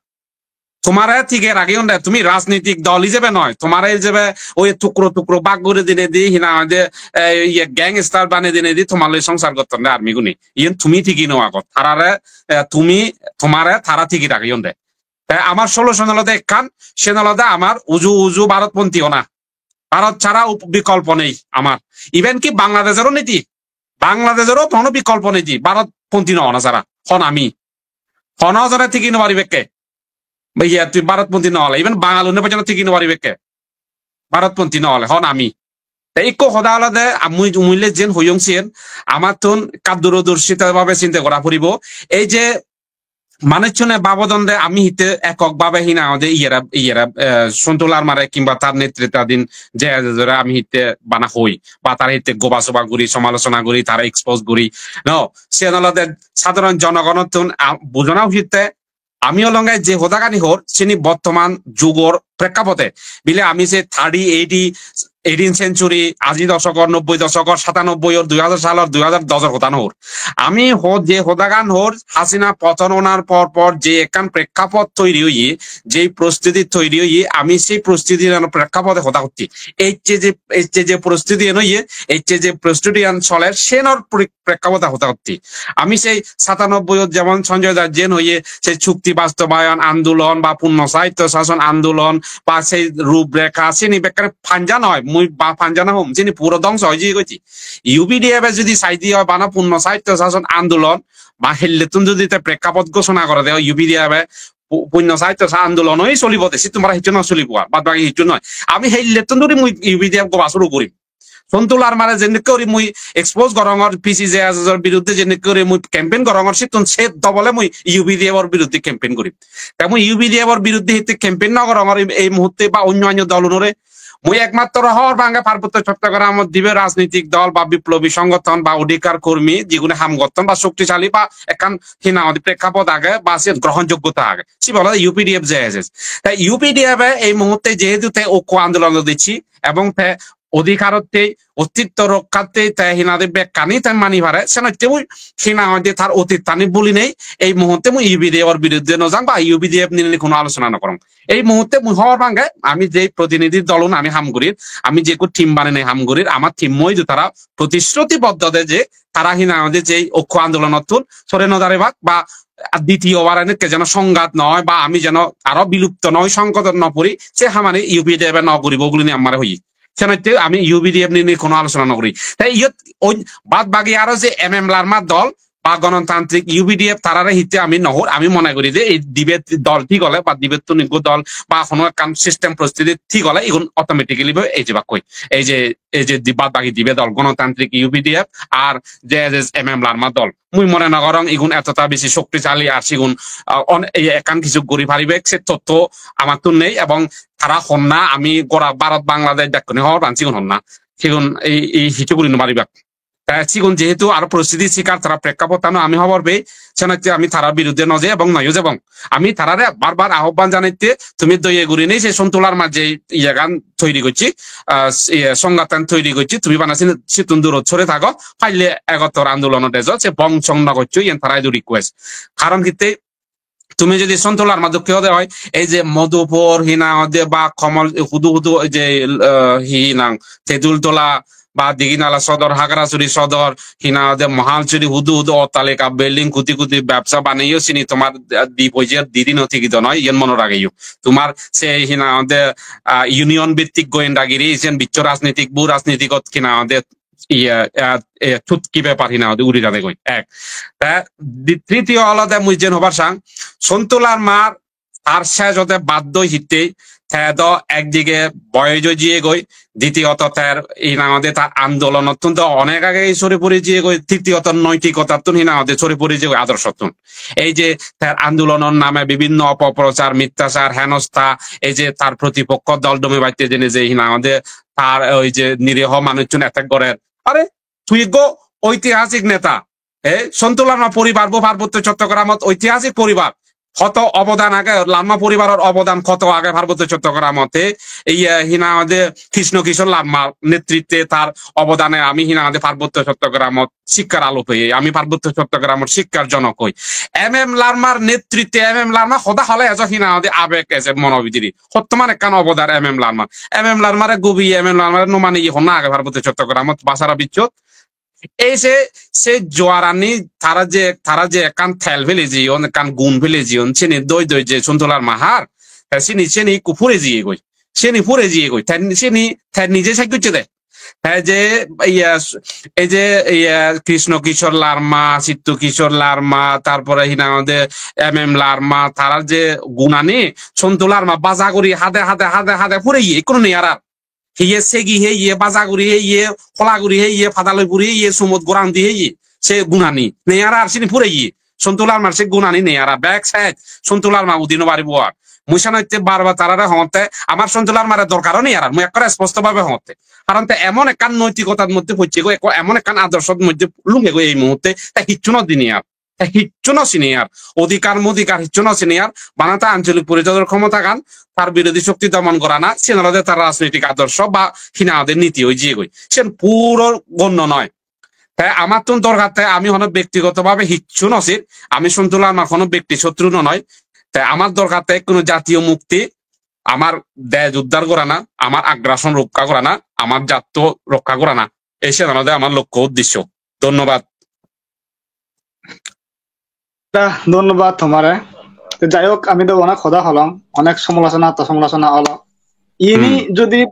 Tomare tige rageyon de, tumi rajnitik dol ijebe noi, tomare ijebe oi tukro tukro bag guri dinedi, hi nang hoide, eh, iye gangster banei dinedi tomar loi songsar gotton de army guni. Iyen tumi tigi no agot. Tarare, eh, tumi, tomare tara tigi rageyon de. Te amar solution olode ekkan, sen olode amar uju uju Bharotponthi ona. Bharot chara up-, bikolpo nei amar. Even ki Bangladeshoro niti, Bangladeshoro hono bikolpo nei ji, Bharotponthi no ona sara. Hon ami. Hono jone tigi no paribekke. Ba iya, tui Bharotponthi no ole, even Bangalune pojjonto tigi no paribekke. Bharotponthi no ole, hon ami. Te ikko hoda olode, a, mui, mui le jen hoyong siyen, amattun ekka durodorshita bhabe sinte gora puribo. Ei je manuchchune babodon de ami hitte ekok bhabe hi nang hoide iyere, iyere, eh, Sontu Larmare kimba tar netritadin je jore ami hitte bana hoi, ba tara hitte goba soba guri, somalochona guri, tara expose guri. No, siyen olode sadharon jonogonottun, a, bujona ucit te, ami olonge je hodagani hor, sini bottoman jugor prekkapote. Bile ami se thirty, eighty, eighteen century, aji doshokor, nobboi doshokor, satanobboi or, dui hajar salor, dui hajar dosor hoda no hor. Ami ho-, je hodagan hor, Hasina poton onar por por je ekkan prekkapot toiri oye, je poristiti toiri oye, ami sei poristitian prekkapote hoda hotti. Ecche je, ecche je poristitian oye, ecche je poristitian soler, senor pre-, prekkapota hoda hotti. Ami sei satanobboi ot jemon Sanjoy Das jen hoye, sei chukti bastobayon andolon ba punno sahitto sason andolon ba sei ruprekha sini bekkani panja noi, mui ba panja no hom, sini puro dongso oi jeye gochi. U P D F e jodi saide oi bana punno sahitto sason andolon ba hellettun jodi te prekkapot ghosona gore de oi U P D F e pu-, punno sahitto sa andolon oi solibo de, sittun bara hissu no solibo ar, bad bagi hissu noi. Ami hellettun dhuri mui U P D F goba suru gurim. Sontu Larmare jennekke guri mui expose gorongor, P C J S S or biruddhe jennekke guri mui campaign gorongor, sittun se dobole mui U P D F or biruddhe campaign gurim. Te mui U P D F or biruddhe hitte campaign no gorongor ei, ei muhutte ba onyo onyo dolunore. Mui ekmatro hor bange Parbotto Chottogramot dibe rajnitik dol ba biplobi songothon ba odhikar kormi jigune ham gotton ba shoktisali ba ekkan hi nang hoide prekkapot age ba se grohonjoggota age. Sibe olode U P D F J S S. Te U P D F e ei muhutte jehetu te okko andolon dicche ebong te odhikarotte, ostitto rokkatte te hi nang hoide bekkani te mani pare, senotte mui hi nang hoide tar otittani buli nei, ei muhutte mui U P D F or biruddhe no jang ba U P D F ninei hono alochona no gorong. Ei muhutte mui hobor pange, ami je protinidhi dolun ami ham gurir, ami je ekko team banenei ham gurir, amar team-mo idu tara protishruti boddo de je tara hi nang hoide je okko andolonottun sore no darebak ba ditiyo bar enekke jeno songhat noi ba ami jeno aro bilupto noi, songkotot no puri, se hamani U P D F e no guribo guline amare hoye. Senotte ami U P D F ninei hono alochona no guri. Te iyot on-, bad bagi aro je M M Larma dol ba Ganatantrik U P D F tarare hitte ami no hor, ami mone guri de ei dibe dol thik ole ba dibettun ikko dol ba hono ekkan system poristiti thik ole igun automatically bo ei jebakkoi. Ei je, ei je di-, bad bagi dibe dol, Ganatantrik U P D F ar je, je M M Larma dol. Mui mone no gorong igun etota besi shoktisali ar sigun, ah, on-, ei ekkan kichu guri paribak se totto amattun nei, ebong tara honna ami gora Bharot Bangladesh bekkune hobor pan sigun honna. Sigun ei, ei hissu guri no paribak. Te sigun jehetu aro poristiti sikar tara prekkapottano ami hobor pei, senotte ami tarar biruddhe no jei ebong noyo jebong. Ami tarare bar bar ahobban janaitte tumi doye gurinei se Sontu Larma je iyegan toiri gocche, ah, s-, iye, songhattan toiri gocche, tumi bana sin-, sittun durot sore thago, palle egottor andolonot ejo, se bong song no goccho, iyen tara idu request. Karon hitte Tumi jodi Sontu Larma dokke ode oi, ei je Madhupur hi nang hoide ba Komol hudu hudu ei je, eh, hi nang Tedultola ba Diginala sodor, Hagarasuri sodor, hi nang hoide Mahalsuri hudu hudu ottalika, building, kuti kuti bebsa baneyo, sini tomar, eh, di poijer di dino tigi do noi, iyen mone rageyo. Tomar se hi nang hoide, ah, union bhittik goyendagiri, sen biccho rajnitik, bu rajnitikot hi nang hoide iye, eh, eh, thut ki bepar hi nang hoide uri jadegoi. Ek. Te di-, tritiyo olode mui jen hobar sang, Sontu Larmar tar sej ode baddo hittei, te do ekdige boyoj oi jiyegoi, ditiyoto ter hi nang hoide tar andolonottun do onek age sori puri jiyegoi, tritiyoto noitikotattun hi nang hoide sori puri jiyegoi, adorsottun. Ei je ter andolonor name bibinno opoprochar, mittachar, henosta, ei je tar protipokko dol dome batte jene je hi nang hoide tar oi je nireho manuchun attack gorer. Are, tui ekko oitihasik neta. Ei Sontu Larma poribar bo Parbotto Chottogramot oitihasik poribar. Hoto obodan age, Larma poribaror obodan hoto age Parbotto Chottogramot. Ei, ei, hi nang hoide Krishna Kishore Larmar netritte tar obodane ami hi nang hoide Parbotto Chottogramot sikkar alo peye, ami Parbotto Chottogramor sikkar jonok oi. M M Larmar netritte, M M Larma hoda hole ejo hi nang hoide abeg eje mono bidire. Hottoman ekkan obodan M M Larmar. M M Larmare gobi, M M Larmare no mani honna age Parbotto Chottogramot ba sara bichot. Ei se, se joarani tara je, tara je ekkan tel pele jeyon, ekkan gun pele jeyon, sini doi doi je Sontu Larma har, te sini, sini ikku pure jiyegoi. Sini pure jiyegoi. Te sini te nije sej gocche de. Te je, iya, ei je, iya, Krishna Kishore Larma, Sittu Kishore Larma, tarpore hi nang hoide M M Larma, tara je gunani, Sontu Larma baja guri hade, hade, hade, hade pureye, ikkunu nei ar ar. Hiye segi heye, baja guri heye, hola guri heye, padaloi puri heye, sumot goran di heye, se gunani. Nei ar ar sini pureye. Sontu Larmar se gunani nei ar ar. Bek sej, Sontu Larma udi no paribo ar. Mui senotte bar bar tarare hongotte, amar Sontu Larmare dorkaro nei ar ar. Mui ekkore sposto bhabe hongotte. Karon te emon ekkan noitikotar moddhe pocche go, ekko emon ekkan adorsor moddhe lunge go ei muhutte, te hissu no dine ar. Te hissu no sine ar. Odhikar modhikar hissu no sine ar. Bana ta ancholik porisodor khomotagan, tar birodhi shokti domon gorana, siyen olode tar rajnitik adorsho ba hi nang hoide niti oi jiyegoi. Siyen puro gonno noi. Te amattun dorkar te ami hono bektigoto bhabe hissu no sir, ami Sontu Larmar hono bekti sotru no noi. Te amar dorkar te hono jatiyo mukti, amar dej uddar gorana, amar aggression rokka gorana, amar jatto rokka gorana. Ei siyen olode amar lokko uddesho. Dhonnobad. Da, dhonnobad tomare. Te jai hok, ami do onek hoda holong, onek somalochona, atto somalochona olo. Ini Hmm. jodi,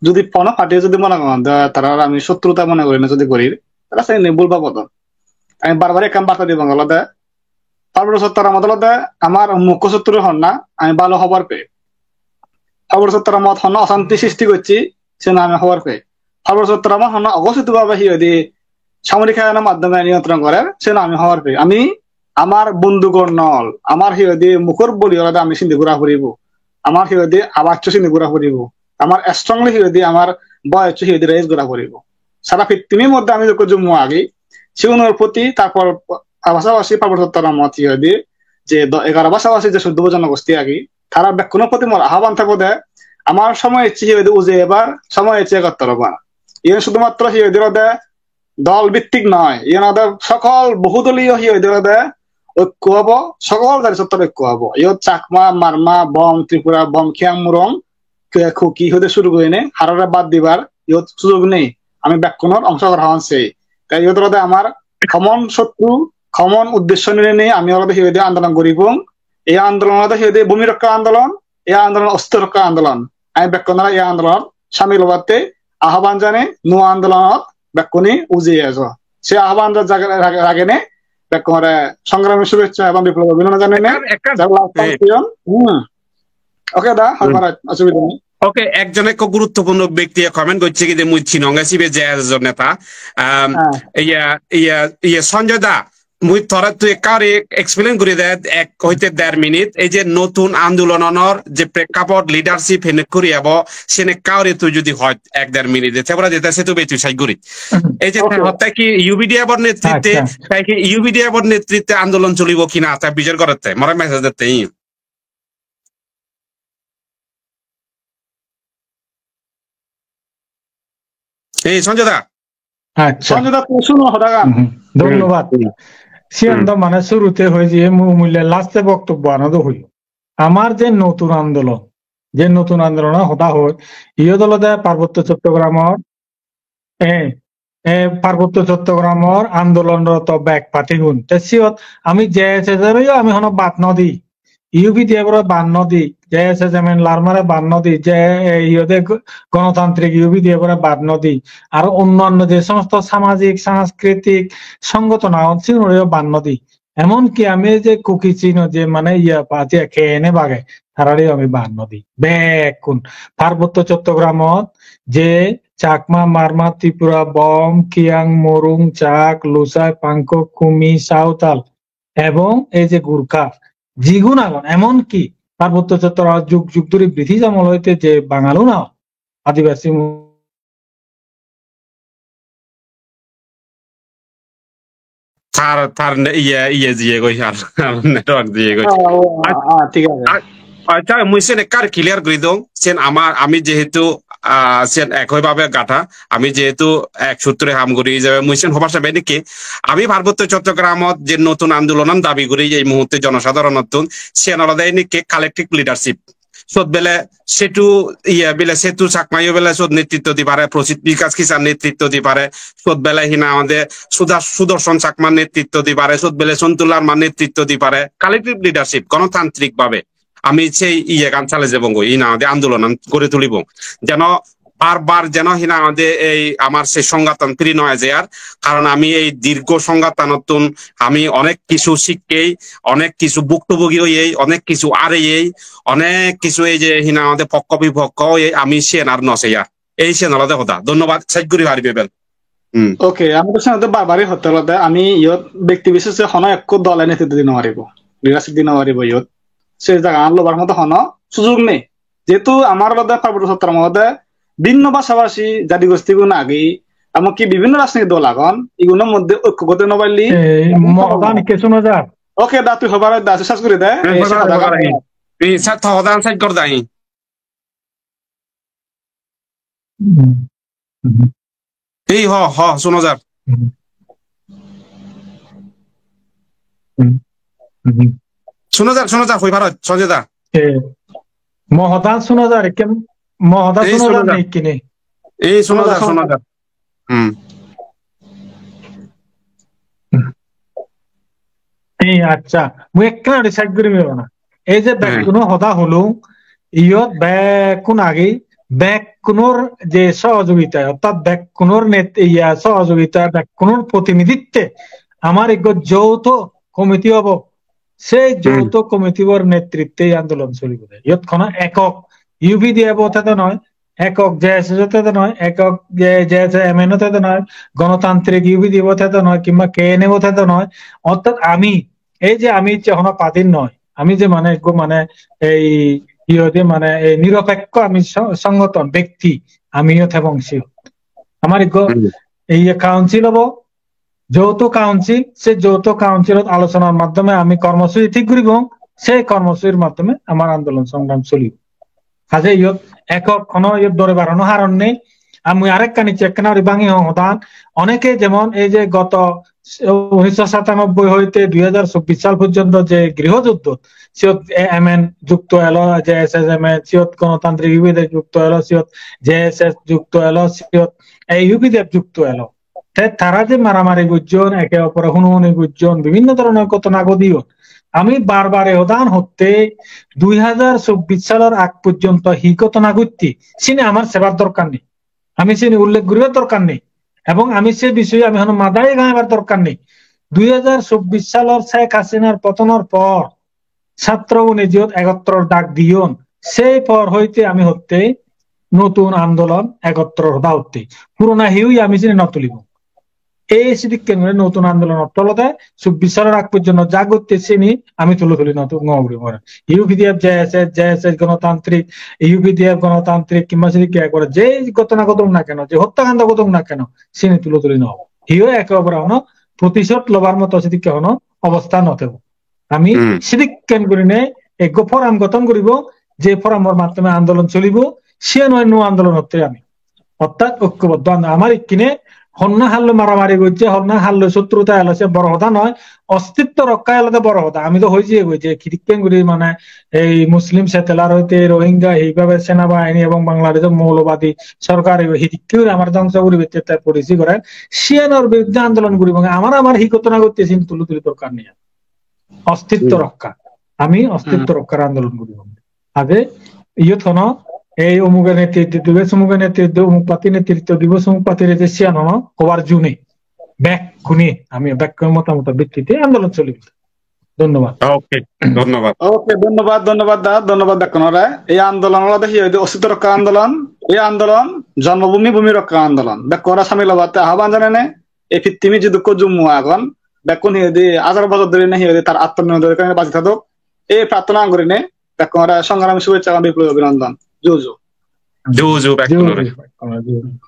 jodi hono party jodi mone goron, da, tarar ami sotruta mone guri na jodi gorir, tara seni bhul bhabodon. Ami bar bar ekkan barta dibong olode, Parbotto Chottogramot olode amar mukho sotru honna, ami bhalo hobor pei. Parbotto Chottogramot hono osanti sristi gocche, siyen ami hobor pei. Parbotto Chottogramot hono oghosito bhabe hi hoide samorikayono maddhome niyontron gorer, siyen ami hobor pei. Ami amar bondugor nol, amar hi hoide mukhor boli olode ami sindi gura puribo. Amar hi hoide abaccho sindi gura puribo. Amar strongly hi hoide amar boyoccho hi hoide raise gura puribo. Sara pittimir moddhe ami jokko jummo agi, sigunor proti tarpor pasapasi Parbotto Chottogramot hi hoide je do-, egaro pasapasi je soddo bo jonogosti agi, tara bekkunor proti mor ahban thebo de, amar somoy ecche hi hoide uje ebar, somoy ecche egottor obar. Iyen sudumatro hi hoide olode dol bhittik noi, iyen olode sokol bohudoliyo hi hoide olode oikko obo, sokol jati sottor oikko obo. Iyot Chakma, Marma, Bom, Tripura, Bom, Khiang, Murong, Ke-, Kuki hoide suru gurinei harore bad dibar iyot sujog nei. Ami bekkunor ongshogrohon sei. Te iyot olode amar common sotru, common uddesho ninei ami olode hi hoide andolon guribong. Ei andolon olode hi hoide bhumi rokka andolon, ei andolon ostito rokka andolon. Ami bekkunore ei andolonot samil obatte ahban janei, nuo andolonot bekkune ujei ejo. Se ahban rage-, rage-, ragenei bekkunore songrami shubhechcha ebong biplobi obhinondon janeinei. Ekkan, ekkan, jara last time eh. Peyon, hmm. Okay, da, hmm. Har maharaj, osubidha nei. Okay, ekjon ekko guruttopurno bektiye comment gocche ki je mui sinonge sibe J S S-or neta. Um, ha. Iya, iya, iya, Sanjoy da, mui tore tui ekka guri explain guri de, ek hoite der minute, ei je notun andolonor je prekkapot leadership henek guri ebo, sen ekka guri tui jodi hoj ek der minute, te pore jete se tui beti sai guri. Ei je okay. Te hotte ki U B D F-or netritte, accha. Tai ki U B D F-or netritte andolon cholibo ki na, ta bichar gorette, more message dette. Ei, Sanjoy da. Accha. Sanjoy da, tui suno hodagan. Hmm, hmm. Dhonnobad. Hmm. Siyan Hmm. do mane surute hoi je mu-, umile last-e boktobbo ano do hoi. Amar je notun andolon, je notun andolonor hoda hoi, iyot olode Parbotto Chottogramor, eh, eh, Parbotto Chottogramor andolonroto bek party gun. Te siyot ami J S S-oreyo ami hono bad no di. U P D F-ore bad no di, J S S M N Larmare bad no di, je, eh, iyode go-, Gonotantrik U P D F-ore bad no di, aro onnanno je somosto samajik, sanskritik songothon agon, sigunoreyo bad no di. Emon ki ami je Kuki Chin-o je mane iye party K N F age, tarareyo ami bad no di. Bekkun Parbotto Chottogramot je Chakma, Marma, Tripura, Bom, Kiang, Morung, Chak, Lusai, Pangkok, Kumi, Sawtal, ebong ei je Gurkha, jigun agon, emon ki Parbotto Chottogram jug jug dhuri British amol hoite je Bangalun agon, Adibasi mu- Tar, tar ne-, iye, iye jiye goi, ar, ar network jiye goi. Ah, oh, ah, Ar, ah, thik age. Ar, accha, mui sen ekkar clear guri dong. Sen amar, ami jehetu, ah, sen ekoi bhabe gatha, ami jehetu ek sutre ham guri, je mui sen hobar sabe niki, ami Parbotto Chottogramot je notun andolonan dabi guri ei muhurte jonosadharonottun, sen olode niki collective leadership. Sot bele Setu, iye, bele Setu Chakmayo bele sot netritto di pare, Prosit Bikash Kisan netritto di pare, sot bele hina amade Suda-, Sudarshan Chakma netritto di pare, sot bele Sontu Larma netritto di pare, collective leadership, gonotantrik bhabe. Ami sei iyegan chale jebong goi, hina amade andolonan gori tulibong. Jeno bar bar jeno hina amade ei amar sei songhattan piri no eje ar, karon ami ei dirgho songhattanottun ami onek kichu sikkei, onek kichu bhuktobogi oyei, onek kichu areyei, onek kichu ei je hina amade pokko bipokko oyei, ami siyen ar no sei ar. Ei siyen olode hoda. Dhonnobad, sej guri paribe bel. Hmm. Okay, ami to senotte bar bar hotte olode ami iyot bekti bisese hono ekko dole netritto di no paribo, leadership di no paribo iyot. Se jaga an lobar moto hono sujug nei. Jehetu amar olode Parbotto Chottogramot olode bibhinno bhasha bhashi jati gostigun agi, emon ki bibhinno rajnitik dol agon, igunor moddhe oikko gode no parli. Ei, mo hodan ikke suno jar. Okay, da tui hobar da, sej guri de. Ei, ei, se hoda hoda hoda hoda. Ei, sa-, to hodan sej gor dai. Hmm. Hmm. Ei, ho, ho, suno jar. Hmm. Hmm. Hmm. Suno jar, suno jar, hoi paro, Sanjay da. Eh, mo hoda suno jar, ikke, mo hoda Ei, suno suno jar jar. Nei ikkine. Ei, suno Suno jar, jar, suno suno jar. Hmm. Hmm. Ei, accha, mui ekkena ori side guri mebo na. Ei je Hmm. bekkuno hoda holung, iyot bekkun agi, bekkunor je sohojogita, orthat bekkunor net-, iya, sohojogita, bekkunor protinidhitte amar ekko jouto committee obo. Sei Hmm. jouto committee bor netritte ei andolon solibo de. Iyot hono ekok U P D F o thede noi, ekok J S S o thede noi, ekok je-, J S S M N o thede noi, Gonotantrik U P D F o thede noi, kimba K N F o thede noi. Orthat ami, ei je ami icche hono party noi, ami je mane ekko mane ei iyot mane ei niropekko ami so-, songothon, bekti, amiyo thebong siyot. Amar ekko Hmm. ei council obo, jouto council, se jouto councilot alochonar maddhome ami kormosuchi thik guribong, se kormosuchir maddhome amar andolon songram solibo. Haje iyot ekok hono iyot dore bar hono haron nei. Ar mui arekkan icche ekkena guri bangi hong hodan. Oneke jemon ei je goto unisho satanobboi hoite dui hajar chobbish sal porjonto je griho juddhot, siyot, e, M N jukto elo, J S S M N, siyot Gonotantrik U P D F jukto elo, siyot J S S jukto elo, siyot, e, U P D F jukto elo. Te tara je maramari gojjon, eke opore hunohuni gojjon, bibhinno dhoronor ghotona ghodiyon. Ami bar bar e hodan hotte dui hajar chobbish salor ag porjonto hi ghotona ghotte, sini amar sebar dorkar nei. Ami sini ullekh guribar dorkar nei. Ebong ami se bisoye ami hono madai gaibar dorkar nei. Dui hajar chobbish salor Sheikh Hasinar potonor por Satro une jiyot egottor dak diyon, sei por hoite ami hotte notun andolon egottor hoda hotte. Purona hiui ami sini no tulibo. Ei sidikken guri notun andolonot olode chobbish salor ag porjonto ja gotte sini ami tulo tuli no tu-, no guri pore. U P D F, J S S, J S S Gonotantrik, U P D F Gonotantrik, kimba sidikke ekkore je ghotona ghodok na keno, je hottakaondo ghodok na keno, sini tulo tuli no obo. Hiui eke opore hono protishod lobar moto sidikke hono obostha no thebo. Ami Hmm. sidikken gurine ekko forum gothon guribo, je forumor maddhome andolon cholibo, siyan oi nuo andolon hotte ami. Orthat oikkoboddho andolon. Amar ikkine honna hallo maramari gojje, honna hallo sotruta elo, se boro hoda noi. ostitto rokka olode boro hoda. Ami do hoi jeyegoi je hidikken guri mane ei Muslim settler hoite Rohingya, eibabe senabahini ebong Bangladeshor moulobadi sorkar ibe hidikke guri amar dhongso guribatte te policy gorer. Siyanor biruddhe andolon guribong. Amar, amar hi ghotona ghotte siyan tuli tuli dorkar nei. Ostitto Hmm. rokka. Ami ostitto Hmm. rokkar andolon guribong. Age iyot hono ei umuge netritto dibe, sumuge netritto, umuk party netritto dibe, sumuk party netritto, siyan hono hobar ju nei. Bekkune, ami bekkune motamoto bhittite andolon cholibo. Dhonnobad. Okay, dhonnobad. Okay, dhonnobad, dhonnobad da, dhonnobad bekkunore. Ei andolon olode hi hoide ostitto rokka andolon, ei andolon jonmobhumi, bhumi rokka andolon. Bekkunore samil obatte ahban janeinei, ei pittimit jidukko jummo agon, bekkun hi hoide hajar bojor dhuri nei hi hoide tar attonno dhuri baji thadok. Ei prarthona gurinei bekkunore songrami subecha ebong biplobi obhinondon. Ju ju. Ju ju bekkunore. Ju ju.